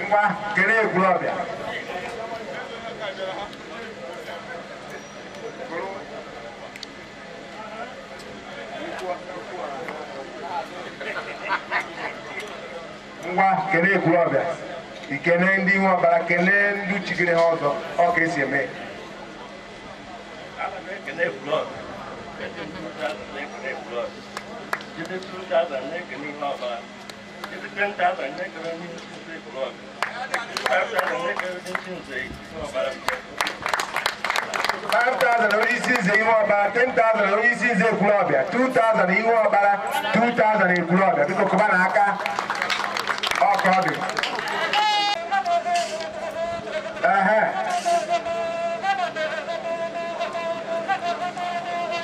Ngwa kelee Ekwulọbịa. Ngwa kelee Ekwulọbịa. Ikene ndị nwe ọbara, kelee ndị chigiri ha ọzọ, ọ ka esi eme. Ana m ekele Ekwulọbịa. Eji 2,000 na-ekele Ekwulọbịa. Jide 2,000 na-ekele ihe ọbara. 10,000 na-ekele onye isi nze Ekwulọbịa. 5,000 na-ekele onye isi nze Ọbara. 5,000 onye isi nze Ihu Ọkpara, 10,000 onye isi nze Ekwulọbịa, 2,000 Ihu Ọkpara, 2,000 Ekwulọbịa. Biko kụba n'aka. Ọ ka ọ dị. Ehe.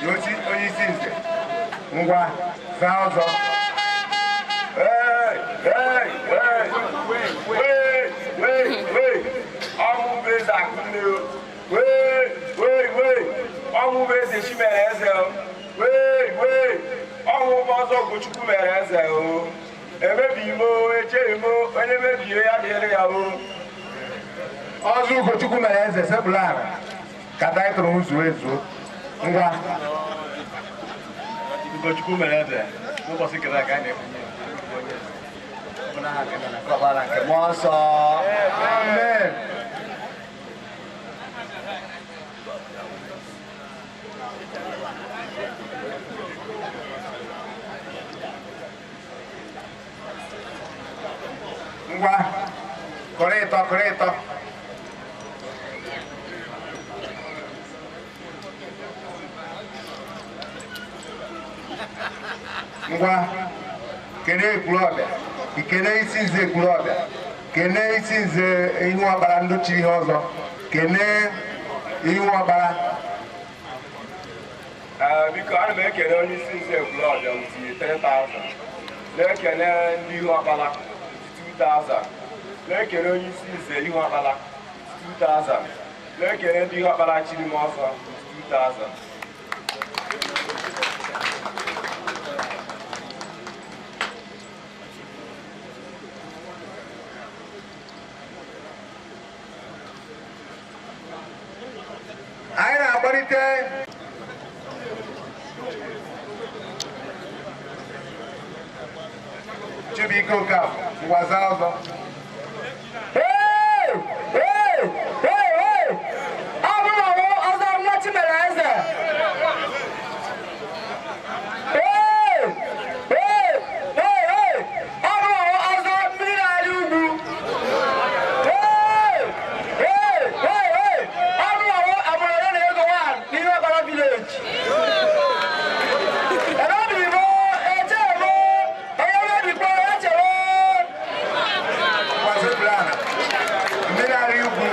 Yosi onye isi nze. Ngwa, zaa ọzọ. Hey, hey, hey, wee, wee, wee, ọnwụ bụ eze akụnne o. Wee, wee, wee, ọnwụ bụ eze chi mere eze o. Wee, wee, ọnwụ bụ ọzọ Ugochukwu mere eze o. Emebighị m o, echeghị m o, onye mebie ya dịrị ya o. Ọzọ Ugochukwu mere eze sepụlụ ala ka taịtụl m zuo ezuo. Ngwa. Ugochukwu mere eze n'ụbọchị nke taa ka anyị na-ekwunye onye eze. Ọ bụ n'aha nke Nna na nke Ọkpara na nke Mmụọ Nsọ. Amen. Ngwa, kụrụ ịtọ, kụrụ ịtọ. Ngwa, kene Ekwulọbịa, ikene isi nze Ekwulọbịa, kene isi nze Ihu Ọkpara ndị chiri ihe ọzọ, kene Ihu Ọkpara. Biko ana m ekele onye isi nze Ekwulọbịa wutinye 10,000, na-ekele ndị Ihu Ọkpara 2,000, na-ekele onye isi nze Ihu Ọkpara 2,000, na-ekele ndị Ihu Ọkpara chiri m ọzọ 2,000. Anyị na-akpọlite Chibuike Okafor, ngwa zaa ọzọ. Hey! Hey! Hey! Hey! Ọ bụrụ na ọzọ nwa Chimere eze. Hey! Hey! Hey! Hey! Ọ bụrụ na ọzọ mmiri na-arị ugwu. Hey! Hey! Hey! Hey! Ọ bụrụ na agbụrụ na ego nwa n'ime Ọkpara village. Emebi m, eche m, onye mebikwa echere. Ngwa sepụlụ ala. Mmiri arị ugwu.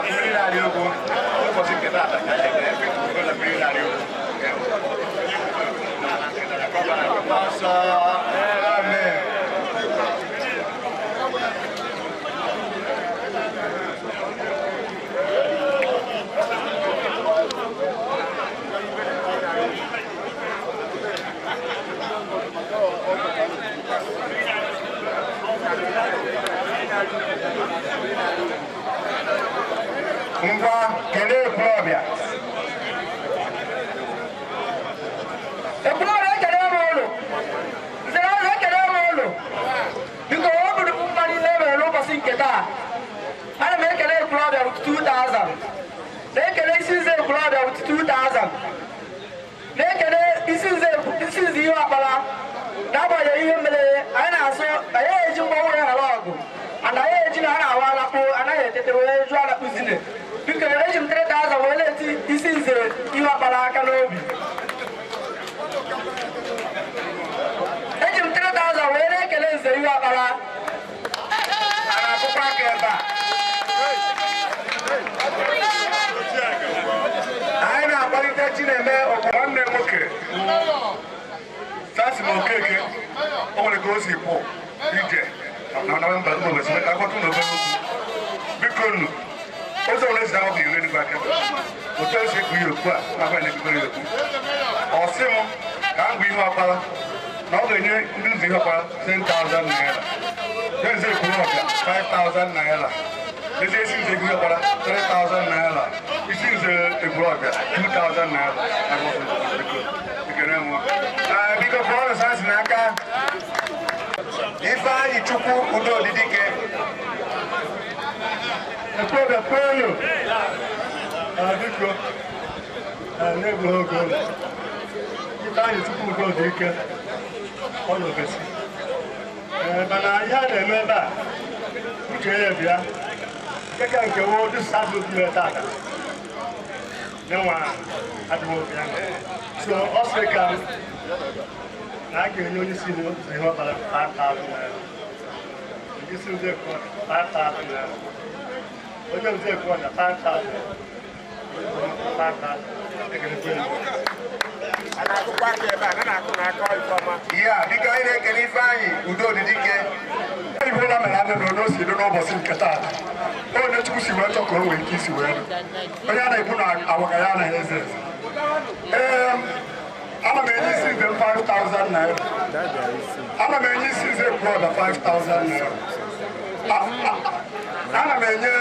Mmiri na-arị ugwu. N'ụbọchị nke taa ka anyị na-ekwu na mmiri na-arị ugwu. Nsọ. Amen. Ngwa, kene Ekwulọbịa. Ekwulọbịa ekele m ụlụ. Nze na ọzọ ekele m ụlụ. Biko o buru m mma niile e mere n'ụbọchị nke taa. Ana m ekele Ekwulọbịa with 2,000. Na-ekele isi nze Ekwulọbịa with 2,000. Na-ekele isi nze Ihu Ọkpara. N'agbanyeghị ihe mere anyị na-asụ anyị eji mgbanwe ghara ọgụ. And anyị eji na a na-awa alakpụ anaghị etete wee jụọ alakpụ zine. Biko eji m 3,000 wee na-eti isi nze Ihu Ọkpara aka n'obi. Eji m 3,000 wee na-ekele nze Ihu Ọkpara. A na-akụkwa aka ebe a. Anyị na-akpọlite Chineme Okwu. Nwanne m nwoke Sasim Okeke, o nwere ka o si pụ ije na na mba mba ofesi ka akwatu na obere okwu. Biko nụ, ụzọ ole si ahụ ire n'igwe aka. Otu esi ekwu ya okwu a, na-agwa ya na-ekwukwere ya okwu. Ọ sị m ka m gwa Ihu Ọkpara na ọ ga-enye ndị nze Ihu Ọkpara 10,000 naira. Ndị nze Ekwulọbịa 5,000 naira. Ezi isi nze Ihu Ọkpara 3,000 naira. Isi nze Ekwulọbịa 2,000 naira. Biko, ekene m. Biko kụọrọ Samson aka. Ifeanyị Chukwu Udodidike. Ekwulọbịa kwenu. Biko, na-egbughị oge ụlọ. Ifeanyị tupu udo dị ike, ọ nọ ofesi. Mana ihe a na-eme ebe a, uche ya bịa, nke ka nke wo dịsa mere tata. Nyenwa adịghị obi ya. So ọ sị ka na a ga-enye onye isi ihe ọbara 5,000 naira. Onye isi ndị 5,000 naira. Onye nze kwuo na 5,000. 5,000. Ya, biko anyị na-ekele Ifeanyị udo dị dike. Ibe na mere adịrị onye o si dị n'ụbọchị nke taata. Onye Chukwu si wee chọọ ka o nwee ike isi wee dụ. Onye a na-ebu na awaka ya anaghị eze eze. Ee, ana m enye isi nze 5,000 naira. Ana m enye isi nze brọda 5,000 naira. Ana m enye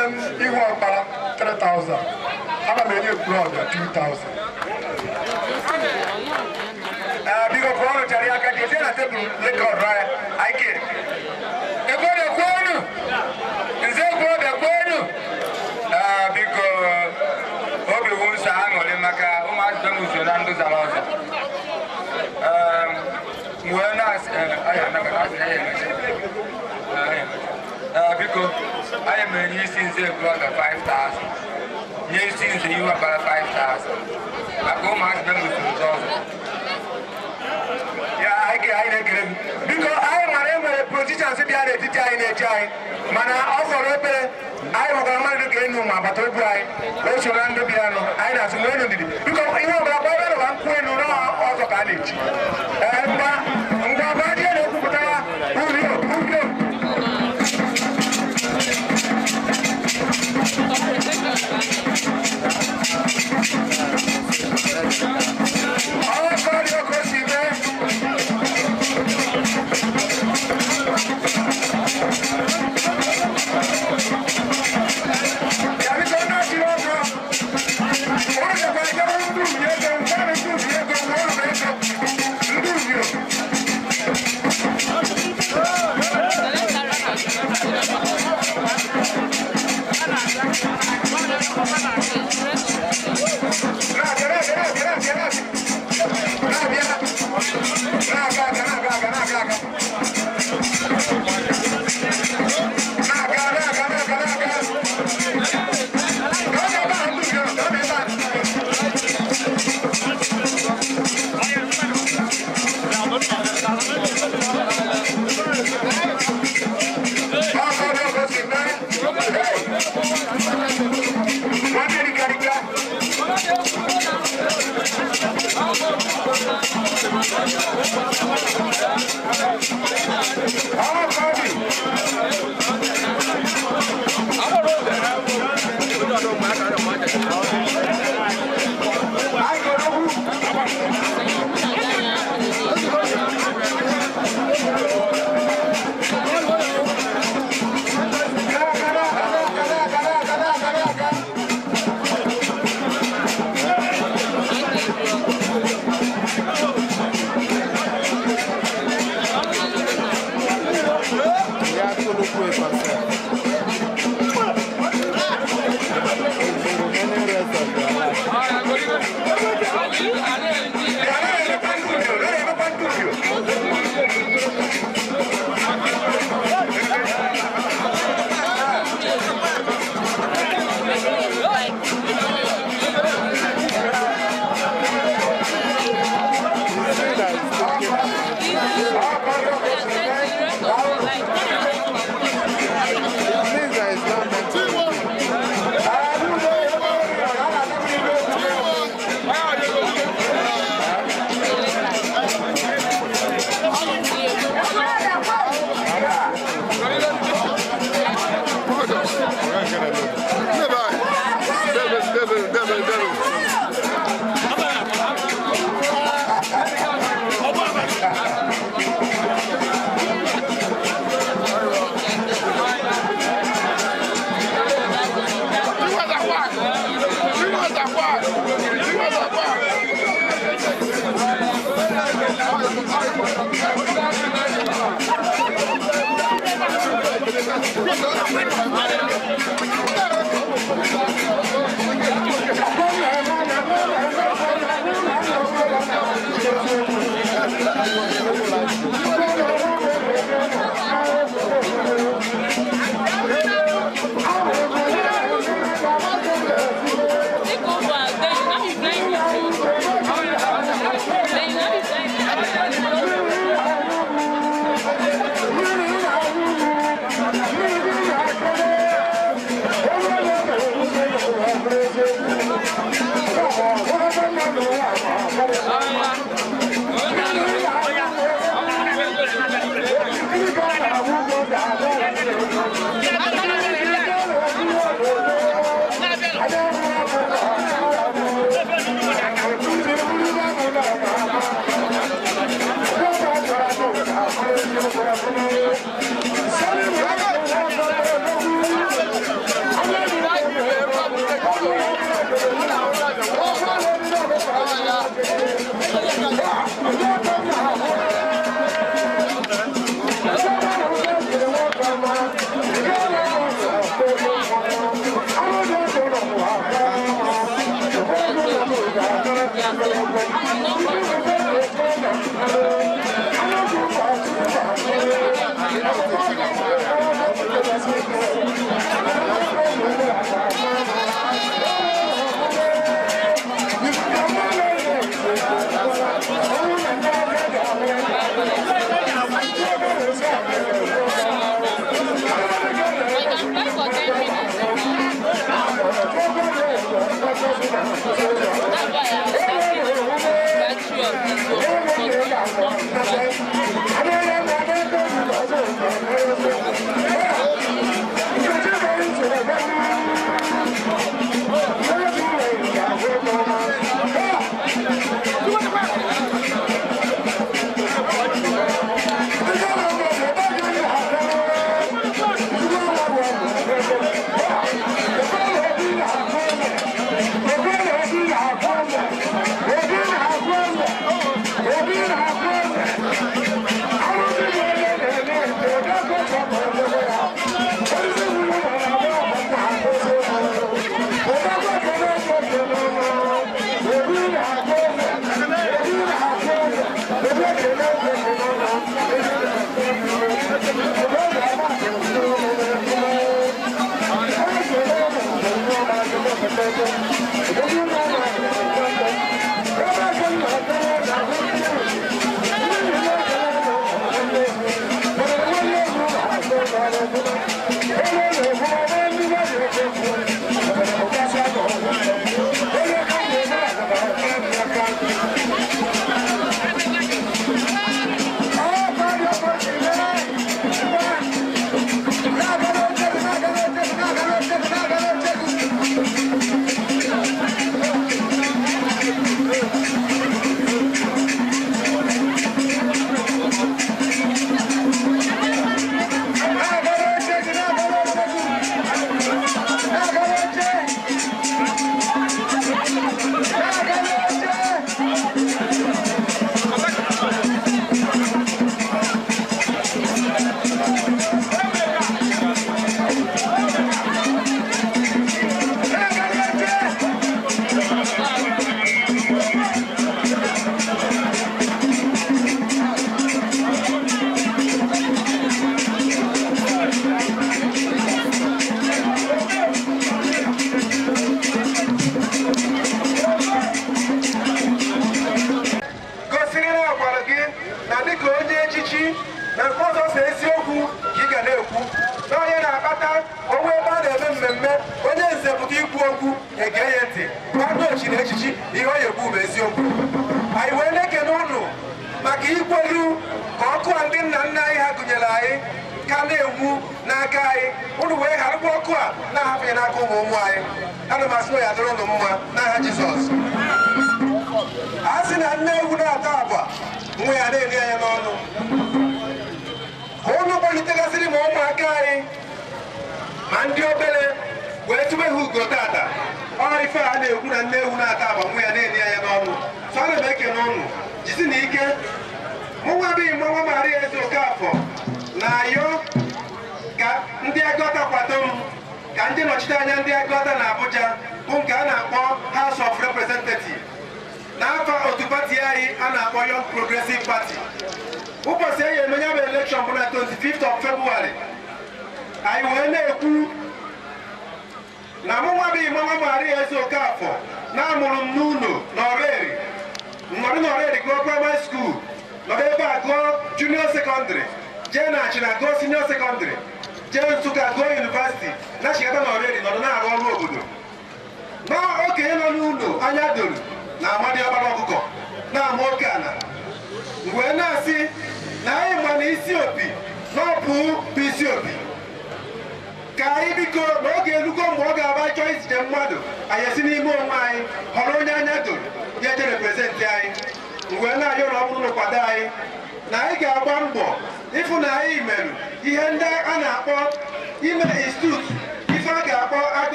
ihu ọkpara 3,000. Ana m enye brọda 2,000. Biko pụọnụ chara ya aka jezie na tebụl lekọdụ anya. Anyị kere. Ekwenu kwenu! Nze kwuo kwenu! Biko obi wụ nsọ aṅụrị maka ụmụazị m so na ndụ zara ọzọ. Wee na-asị biko anyị mere nye isi nze brọda 5,000 nye isi nze ihu ọkpara 5,000 maka ụmụazị be m so nzọ ọzọ. Ya anyị na-ekele gị. Biko anyị mara enwere politicians bịa n'etiti anyị na-eche anyị mana ọ fọrọ obere anyị hụkwara mmadụ dịka enu ma agbata obi anyị o so na ndị bịanụ anyị na-asị nwee enu ndidi biko ihe ọbụla gba ebe nwa nkwụ elu n'ọzọ ka a na-echi. Ee, ngwa ngwa gbajie na-ekwupụtara urio urio. Ọkọ dị oke o si mee.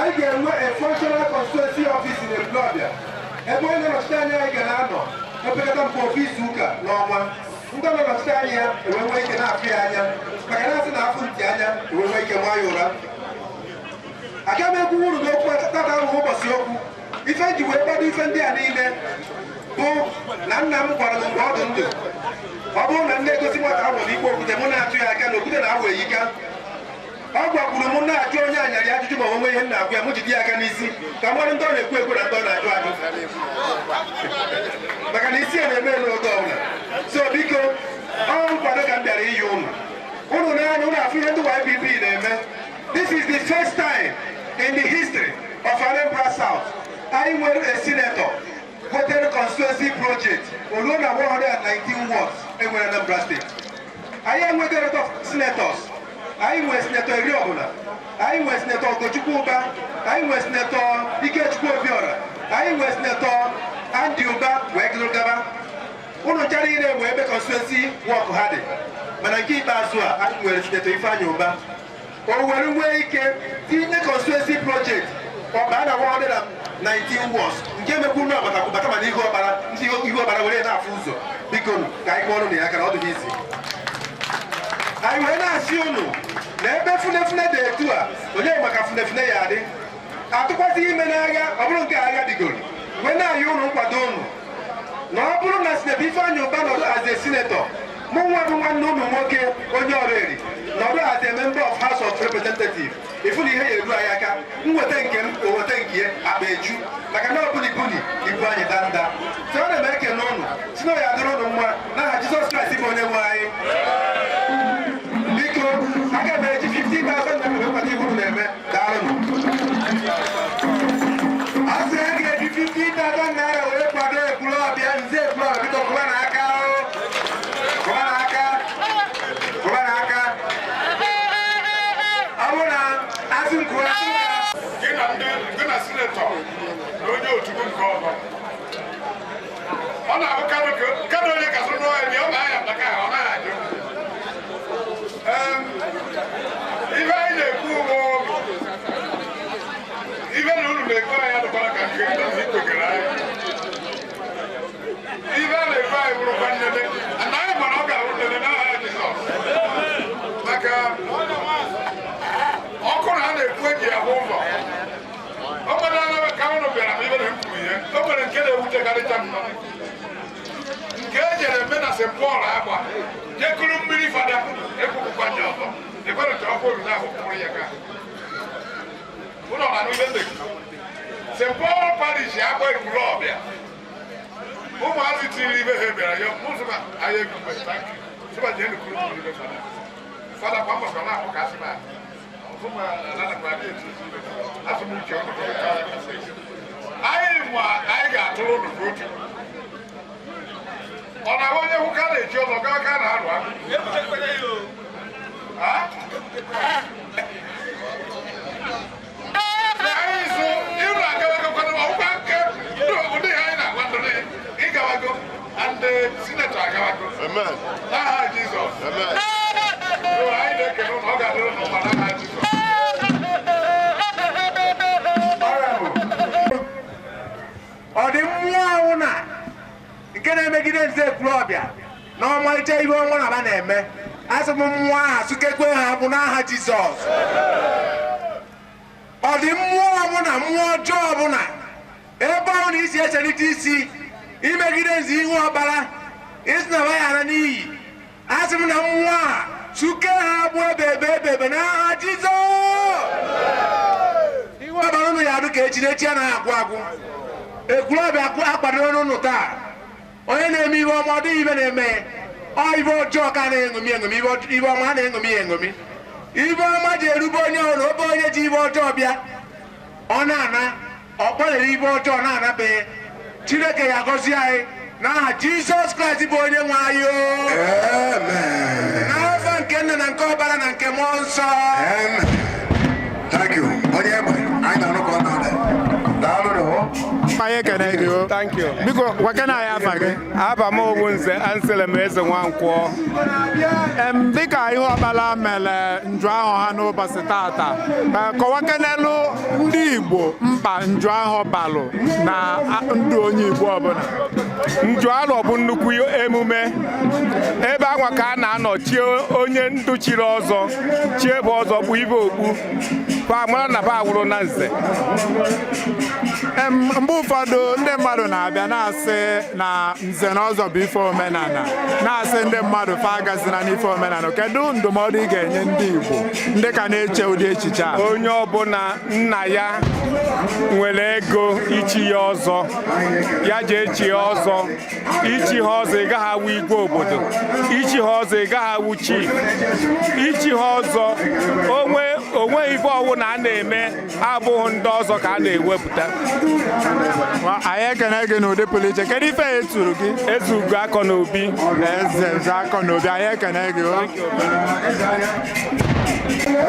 Anyị ga-enwe a functional constituency office in Ekwulọbịa, ebe onye na-anọchite anya anyị ga na-anọ opekata mpe ofu izu ụka n'ọnwa, ndị na-anọchite anya ya ewee nwee ike na-afụ ya anya, maka na asị na-afụ ntị anya ewee nwee ike maa ya ụra. Aga m ekwu uru n'okwu tata ahụ. Ụbọchị okwu ife nji wee gbado ife ndị a niile bụ na nna m gwara m mgbe ọ dị ndụ, ọ bụrụ na nne egosi nwata ahụ n'ikpe okwute, mụ na-atụ ya aka na okwute na-awụ eyika. Ọ gwakwuru m na-ajụ onye anyarị ajụjụ ma onwe ihe m na-agwa ya, mụ jide ya aka n'isi ka mmadụ ndị ọ na-ekwu ekwu na ndị ọ na-ajụ ajụ, maka na isi ya na-eme n'oge ọbụla. So biko, ọ nkwado ka m bịara iyi ụnụ. Ụnụ n'anya ụnụ afụ ihe ndị YPP na-eme. This is the first time in the history of Anambra South anyị nwere a senator wetere constituency project oluo na 119 wards enwere Anambra State. Anyị enweghị a lot of senators. Anyị nwere Senator eri ọbụla, anyị nwere Senator Ugochukwu Ụba, anyị nwere Senator Ikechukwu Obiora, anyị nwere Senator Andy Ụba, wee gụrụ gaba. Ụnụ ncha niile nwee ebe constituency work ha dị, mana nke ikpeazụ a, anyị nwere Senator Ifeanyị Ụba, o were nwee ike tinye constituency project ọba na 119 wards, nke mekwu unu agbata bata mana ihu ọkpara, ndị ihu ọkpara were na-afụ ụzọ. Biko, ka anyị kpọọ ọnụ na ya aka na ọ dịghị isi. Anyị wee na-asị unu na ebe funefune dị etu a, onye maka funefune ya adị atụkwasị ime n'agha, ọ bụrụ nke agha bigoro wee na-ayọ unu nkwado unu, na ọ bụrụ na Senator Ifeanyị Ụba nọdụ as a senator, mụ nwa bụ nwanne unu nwoke onye ọrịrị nọdụ as a member of House of Representatives, ịfụ na ihe ya eru anyị aka. Nweta nke m, o weta nke ya, akpa eju, maka na ọ bụli buni ibu anyị danda. So ana m ekene ụnụ, si na ya adịrị ụnụ mma n'aha Jizọs Kraịst bụ onye nwe anyị. Biko, aga m eji 50,000 naira wee kwado ihe unu na-eme. Daalụnụ. A sị a ga-eji 50,000 naira wee kwado Ekwulọbịa, nze Ekwulọbịa. Biko, kụba n'aka o, kụba n'aka, kụba n'aka. Ọ bụrụ na asị m kwuo, asị m na Gị na ndị gị na senator na onye otu gị nke ọzọ, ọ na-abụ kadụ onye kasị nụọ ya, ọ na-aya maka ọ naghị ajụ. Ife anyị na-ekwu bụ ife na unu na-ekwu anyị adịkwara ka nke ndị ikwegere anyị. Ife a na-ekwu anyị bụrụkwa nnene, na anyị mara ọ ga-abụ nnene n'aha Jizọs, maka ọkụ na a na-ekwu eji ahụ ụzọ. O nwere anaghị ka ụnụ bịara m ibe na m kwuru ihe. O nwere nke na-ewutekarịcha m, nke e jere eme na St. Paul agba jekuru mmiri fada ekwukwukwa ndị ọzọ ekwere ka ọkụ oruru ahụ kwụrụ ya ka ụlọ na n'ibe ndị St. Paul Parish agba Ekwulọbịa. Ụmụazị tiri ibe ha bịara ya mụsụma anyị egwugbe sịba jee nukuru mmiri be fada. Fada kwa mbọ na ahụ ka asị ma ọfụma ananakwa adị etu asị m uche ọnụ anyị ma anyị ga-atụrụ ụnụ vote. Ọ na-abụ onye hụ ka a na-eji ọzọ gaa ka a na-arụ akụ. Ha? Na anyị so ịrụ agawagokwana ọgwụkwa nke ndị ụdị anyị na-agwa ndị ịgawago and the senator agawago n'aha Jizọs. So anyị na-ekele ụnụ, ọ ga-adịrị ụnụ mma n'aha Jizọs. Ọ dị mmụọ ọnwụ na nke na-emegide nze Ekwulọbịa na ọmalịcha ihe ọnwa na ba na-eme, asị m mmụọ aha sukekwe ha bụ n'aha Jizọs. Ọ dị mmụọ ọbụla, mmụọ ọjọọ ọbụla, ebe ọ na isi echelite isi imegide nze ihu ọkpara isi na ya ara n'iyi, asị m na mmụọ a suke ha bụ ebe ebe ebe ebe n'aha Jizọs. Ihu ọkpara ụnụ ya adụ ka echi na echi anaghị agwụ agwụ. Ekwulọbịa akwadoro n'ụnụ taa. Onye na-eme ihe ọma, ọ dịghị ibe na-eme ọ ibe ọjọọ ka a na-eṅomi eṅomi. Ibe ọma a na-eṅomi ya eṅomi. Ibe ọma ji erube onye ọrụ obe, onye ji ibe ọjọọ bịa, ọ na-ana ọ kpọlere ibe ọjọọ na-anabeghị. Chineke ya gọzie anyị n'aha Jizọs Kraịst bụ onye nwe anyị o, n'afọ nke nna na nke ọbara na nke mmụọ nsọ. Thank you. Onye egbe, anyị na-anụ ka ọ na-ada. Daalụ nụ. Anyị Ekene gị o. Thank you. Biko, gwakena anyị afa gị. Aba m bụ Nze Anselm Eze Nwankwọ. Dịka ihe ọkpala mere nju ahụ ha n'ụbọchị tata, kọwakenelu ndị Igbo mkpa nju ahụ balụ na ndụ onye Igbo ọbụla. Nju arọ bụ nnukwu emume ebe anwa ka a na-anọ chie onye ndụ chiri ọzọ, chie bụ ọzọ bụ ibe okpu fa mara na fa awụrụ na nze. Mgbe ụfọdụ ndị mmadụ na-abịa na-asị na nze na ọzọ bụ ife omenala, na-asị ndị mmadụ fa agazina n'ife omenala. Kedu ndụmọdụ ị ga-enye ndị Igbo ndị ka na-eche ụdị echiche a? Onye ọbụla nna ya nwere ego ichi ya ọzọ, ya jee chie ọzọ. Ichi ha ọzọ, ị gaghị awụ igwe obodo. Ichi ha ọzọ, ị gaghị awụ chief. Ichi ha ọzọ, onwe onwe ife ọwụ na a na-eme abụghị ndị ọzọ ka a na-ewepụta. Anyị ekene gị n'ụdị pụrụ iche. Kedu ife eturu gị? Ezugo Akọ na Obi. Eze Akọ na Obi, anyị ekene gị o.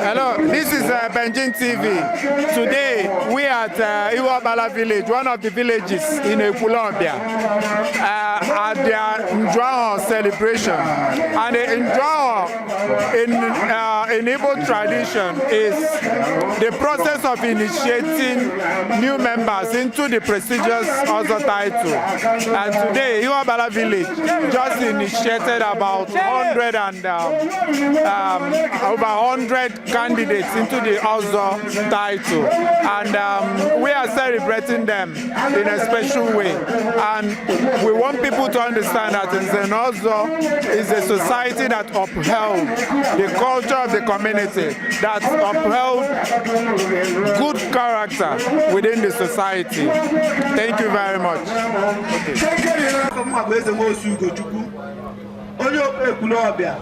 Hello, this is Benjin TV. Today we are at Iwabala village, one of the villages in Ekwulobia, at their Njuaho celebration. And the Njuaho in Igbo tradition is the process of initiating new members into the prestigious Ozo title. And today, Iwabala village just initiated about 100 and over 100 candidates into the Ozo title, and we are celebrating them in a special way. And we want people to understand that Nze Ozo is a society that upheld the culture of the community, that upheld good character within the society. Thank you very much. Okay. Eze Nwosu Ugochukwu, onye Ekwulobia.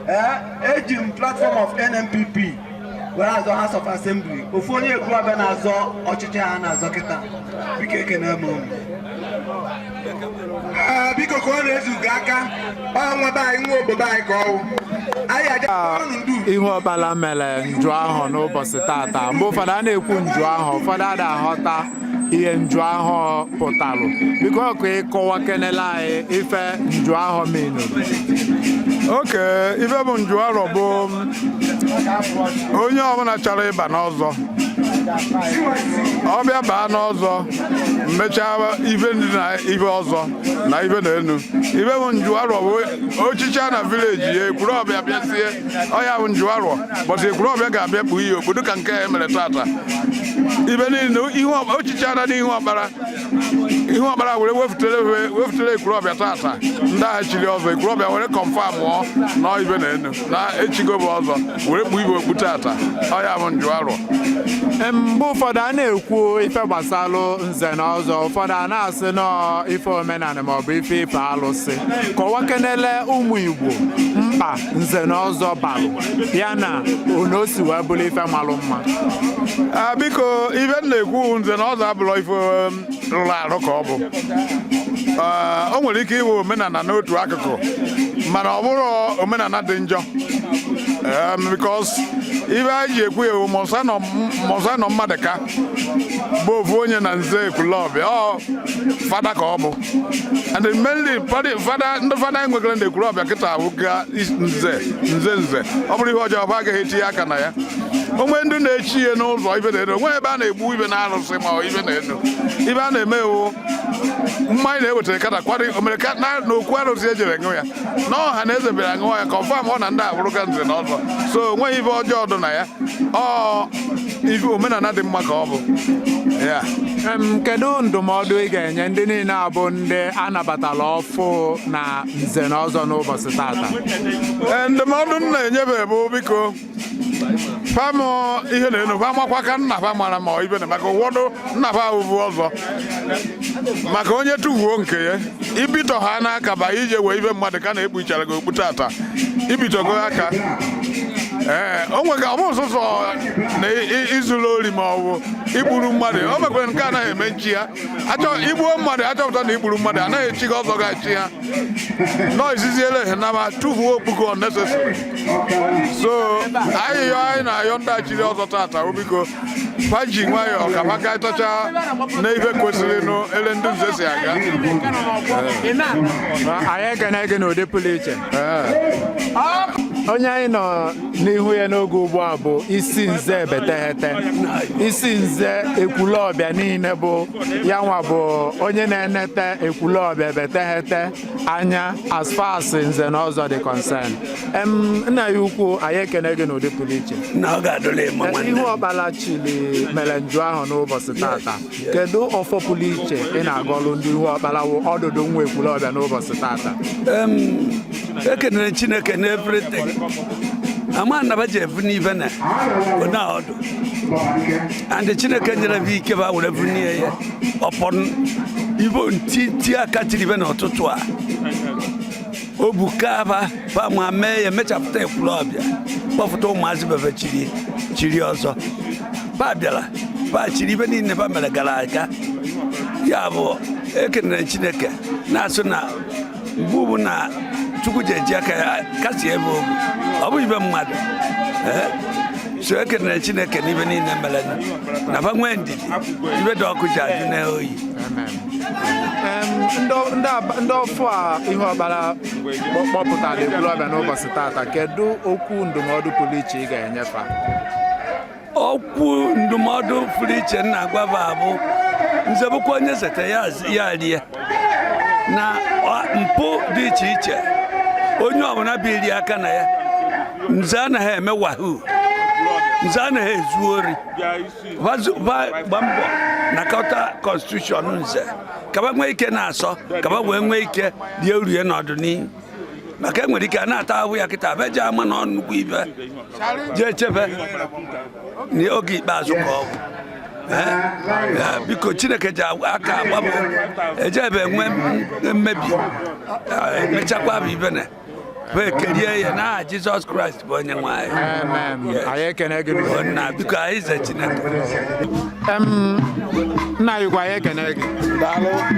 Ee, eji m platform of NNPP were azọ House of Assembly, ofu onye Ekwulobia na-azọ ọchịchị ha na-azọ kịta. Biko, ekene m unu. Ee, biko, ka ọ na-ezugo aka ọnwa be anyị, nwa obodo anyị ka ọwụ anyị aja. Ihu ọkpala mere nju ahụ n'ụbọchị tata. Mgbe ụfọdụ a na-ekwu nju ahụ, ụfọdụ ada aghọta ihe nju ahụ pụtalụ. Biko, ọkụ ịkọwa kenele anyị ife nju ahụ menụ. Oke ife bụ nju arọ bụ onye ọbụla chọrọ ịba n'ọzọ, ọ bịa baa n'ọzọ, mechaa ife ndị na ife ọzọ na ife na enu. Ife bụ nju arọ bụ ochicha na village ya, Ekwulobia bịazie, ọ ya bụ nju arọ. Bọtụ Ekwulobia ga-abịa kpuo ihe okpu dịka nke a emere tata. Ibe niile ihe ochicha na n'ihu ọkpara, ihu ọkpara were wefụtere Ekwulobia tata ndị agha chiri ọzọ. Ekwulobia were confirm ọ nọ ibe na enu na echigo bụ ọzọ, were kpuo ibe okpu tata. Ọ ya bụ nju arọ. Mgbe ụfọdụ a na-ekwu ife gbasalụ nze na ọzọ, ụfọdụ a na-asị nọọ ife omenala maọbụ ife ife alụsị. Kọwakenele ụmụ Igbo mkpa nze na ọzọ balụ, ya na ono o si wee bụrụ ife malụ mma. A, biko, ife m na-ekwu, nze na ọzọ abụrọ ife rụrụ arụ ka ọ bụ. O nwere ike ịwụ omenala n'otu akụkụ, mana ọ bụrụ omenala dị njọ, because ife anyị ji ekwu ewu mọsa nọ mmadụ ka bụ ofu onye na nze Ekwulobia, ọ fada ka ọ bụ. And mainly fada, ndị fada enwegara ndị Ekwulobia kịta awụga nze nze nze. Ọ bụrụ ihe ọjọọ, ọ bụ agaghị etinye aka na ya. Onwe ndị na-echi ihe n'ụzọ ibe na enu, onwe ebe a na-egbu ibe na arụsị ma ọ ibe na enu. Ibe a na-eme ewu mmanya na-ewetara kata kwado omere ka na n'okwu arụsị ejere ṅụ ya na ọha na eze bịara ṅụọ ya, confirm ọ na ndị abụrụka nze na ọzọ. So onweghị ife ọjọọ dị na ya, ọ ife omenala dị mma ka ọ bụ ya. Kedu ndụmọdụ ị ga-enye ndị niile abụ ndị anabatala ọfụ na nze na ọzọ n'ụbọchị tata? Ee, ndụmọdụ m na-enyebe bụ, biko, famụ ihe na-enu fa makwa ka nna fa mara ma ọ ibe na maka ụfọdụ nna fa ahụhụ ọzọ, maka onye tụfuo nke ya, ibitọ ha n'aka ba ije wee ibe mmadụ ka na-ekpuchara gị okpu tata, ibitọgo aka. Ee, o nwere ọ bụ sọsọ na izuru ori ma ọ bụ igburu mmadụ. O mekwara nke anaghị eme nchi ya. Achọ igbuo mmadụ, achọpụta na igburu mmadụ, anaghị echi gị ọzọ ga-echi ya nọ iziziele nama tụfuo okpuko unnecessary. So ayịyọ anyị na-ayọ ndị achiri ọzọ tata bụ, biko, fa ji nwayọọ ka fa kaịtacha na ife kwesịrị nụ ele ndị nze si aga. Anyị ekene gị n'ụdị pụrụ iche. Onye anyị nọ n'ihu ya n'oge ugbu a bụ isi nze Ebeteghete, isi nze Ekwulọbịa niile, bụ ya nwa bụ onye na-enete Ekwulọbịa Ebeteghete anya as far as nze na ọzọ dị concern. Nna ya ukwu, anyị ekene gị n'ụdị pụrụ iche. Na ọ ga-adụla ịma nwanne. Ihu ọkpala chili mere nju ahụ n'ụbọchị tata. Kedu ọfọ pụrụ iche ị na-agọlụ ndị ihu ọkpala wụ ọdụdụ nwa Ekwulọbịa n'ụbọchị tata? Ekenere Chineke na everything ama naba ji evu n'ibe na ona ọdụ and Chineke nyere m ike ba were vunie ya ọpọn ibo nti ti aka tiri ibe n'ụtụtụ a o buka ba ba ma mee ya mechapụta Ekwulọbịa, kpọfụta ụmụazị bebe chiri chiri ọzọ ba bịara ba chiri ibe niile ba mere gara aga. Ya bụ, ekenere Chineke na-asụ na mgbe bụ na Chukwu ji eji aka ya kasie ebe obu ọ bụ ibe mmadụ. Ee, so ekenere Chineke n'ibe niile mere na ba nwee ndidi, ibe dị ọkụ ji adị n'oyi. Ndị ọfụ a ihe ọkpara kpọpụtara Ekwulọbịa n'ụbọchị tata, kedu okwu ndụmọdụ pụrụ iche ị ga-enyefe? Okwu ndụmọdụ pụrụ iche nna agwaba bụ nze bụkwa onye zete ya ya rie na mpụ dị iche iche onye ọbụla biri aka na ya. Nze anaghị eme wahoo, nze anaghị ezu ori. Gba mbọ nakọta constitution nze kaba nwee ike na-asọ kaba wee nwee ike rie urie n'ọdịnihu, maka enwere ike a na-ata ahụ ya kịta beje ama na nnukwu ibe jee chebe n'oge ikpeazụ ka ọ bụ. Biko, Chineke ji aka agbapụ ejebe enwe mmebi mechakwa bụ ibe na wee kerie ya n'aha Jizọs Kraịst bụ onye nwe anyị. Amen. Anyị ekene gị. Nna, biko, anyị ze Chineke. Nna anyị gwa anyị ekene gị.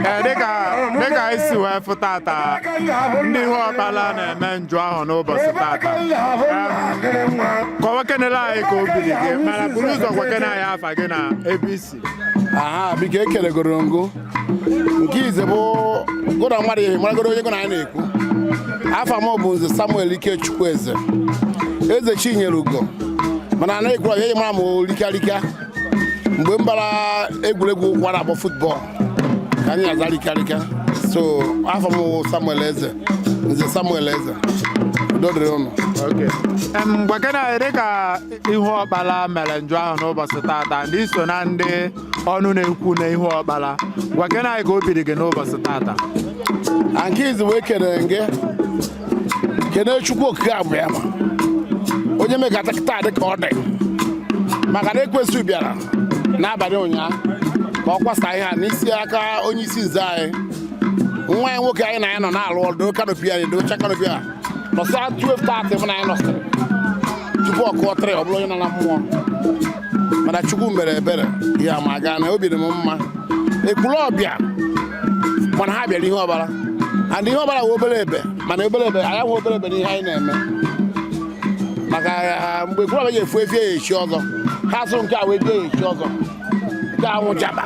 Ee, dịka anyị si wee fụ tata, ndị ihu ọkpala na-eme njụ ahụ n'ụbọchị tata. Kọwa kenele anyị ka o biri gị, mana buru ụzọ gwakene anyị afa gị na ebe isi. Aha, biko, ekelegoro ngụ nke ize bụ gụna mmadụ ihe maragoro onye gụ na anyị na-ekwu. Afa m bụ Nze Samuel Ikechukwu Eze, Eze Chinyere Ugo, mana anaghị ekwuru ihe mara m rikarika mgbe m bara egwuregwu ụkwụ a na-akpọ football ka anyị na-aza rikarika. So afọ m bụ Samuel Eze, Nze Samuel Eze. Udo dịrị ụnụ. Gwakene anyị, dịka ihu ọkpala mere njụ ahụ n'ụbọchị tata, ndị so na ndị ọnụ na-ekwu na ihu ọkpala, gwakene anyị ka o biri gị n'ụbọchị tata. A nke izi wee kelere gị, kene Chukwu Okike abụ ya ma onye mekata taa dị ka ọ dị, maka na ekwesị bịara n'abalị ụnyaahụ ka ọ kwasa ihe a n'isi aka onye isi nze anyị, nwa ya nwoke anyị na ya nọ na-alụ ọrụ do canopy anyị docha canopy a nọsa 12:30 mụ na ya nọsịrị tupu ọ kụọ 3, ọ bụrụ onye nọ na mmụọ. Mana Chukwu mere ebere ya ma gaa na obi dị m mma. Ekwulọbịa, mana ha bịara ihe ọbara and ihe ọbara wụ obere ebe, mana obere ebe anyị nwe obere ebe n'ihe anyị na-eme, maka mgbe Ekwulọbịa ji efu efi ya echi ọzọ, ha sụ nke a wee bie ya echi ọzọ nke anwụ jaba.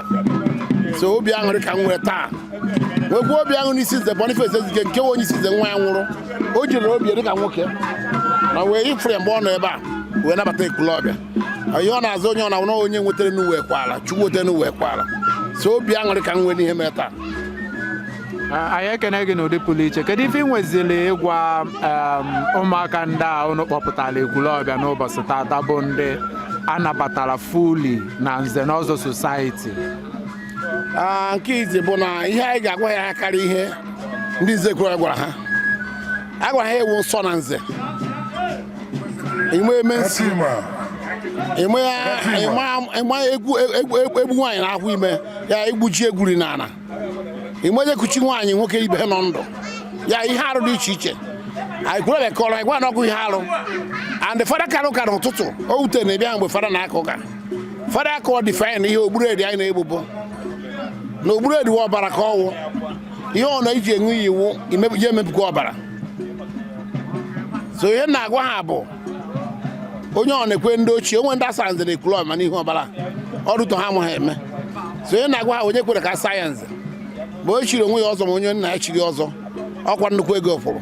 So obi aṅụrị ka m nwere taa, nwekwa obi aṅụrị n'isi Nze Boniface Ezike nke nwe onye isi nze nwa ya nwụrụ. O jiri obi ya dịka nwoke na wee ịfụrụ ya mgbe ọ nọ ebe a wee nabata Ekwulọbịa. Ihe ọ na-azụ onye ọ na onye nwetara n'uwe kwala Chukwu nwetara n'uwe kwala. So obi aṅụrị ka m nwere n'ihe mere taa. Anyị ekene gị n'ụdị pụrụ iche. Kedu ife ị nwezili ịgwa ụmụaka ndị a unu kpọpụtara Ekwulọbịa n'ụbọchị tata, bụ ndị a nabatara fully na nze na ọzọ society? Nke izi bụ na ihe anyị ga-agwa ya karịa ihe ndị nze Ekwulọbịa gwara ha. A gwara ha ewu nsọ na nze ime eme nsi ime egwu egbu nwaanyị na-akwụ ime ya egbuji egwuri n'ala ime onye kuchi nwaanyị nwoke ibe nọ ndụ ya ihe arụ dị iche iche. Anyị kwuru kọrọ anyị gwa na ọgụ ihe arụ and fada kara ụka n'ụtụtụ. O wutere na ịbịa mgbe fada na-aka ụka, fada akọwa define ihe ogburuedi anyị na-egbubụ na ogburuedi wụ ọbara ka ọwụ ihe ọ na-eji enwe ya iwu ya emebikwa ọbara. So ihe na-agwa ha bụ onye ọ na-ekwe ndị ochie onwe ndị asa nze na Ekwulọbịa mana ihe ọbara ọrụtọ ha amaghị eme. So ihe na-agwa ha, onye kwere ka asa ya nze ma onye chiri onwe ya ọzọ, ma onye nna ya chiri ọzọ, ọkwa nnukwu ego kwụrụ.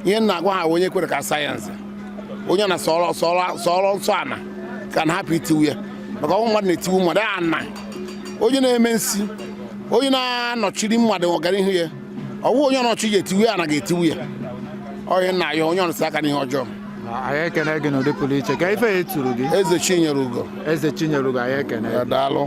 Ihe na-agwa ha, onye kwere ka asa ya nze, onye na sọrọ sọrọ sọrọ nsọ ana ka na hapụ itiwu ya, maka ọnwụ mmadụ na-etiwu mmadụ ana. Onye na-eme nsi, onye na-anọchiri mmadụ ọganihu ya, ọwụ onye ọnọchi ga-etiwu ya, ana ga-etiwu ya. Onye nna ya, onye ọnọsi aka n'ihe ọjọọ. Anyị ekene gị n'ụdị pụrụ iche. Ka ife ya turu gị? Eze Chinyere Ugo. Eze Chinyere Ugo, anyị ekene gị. Daalụ.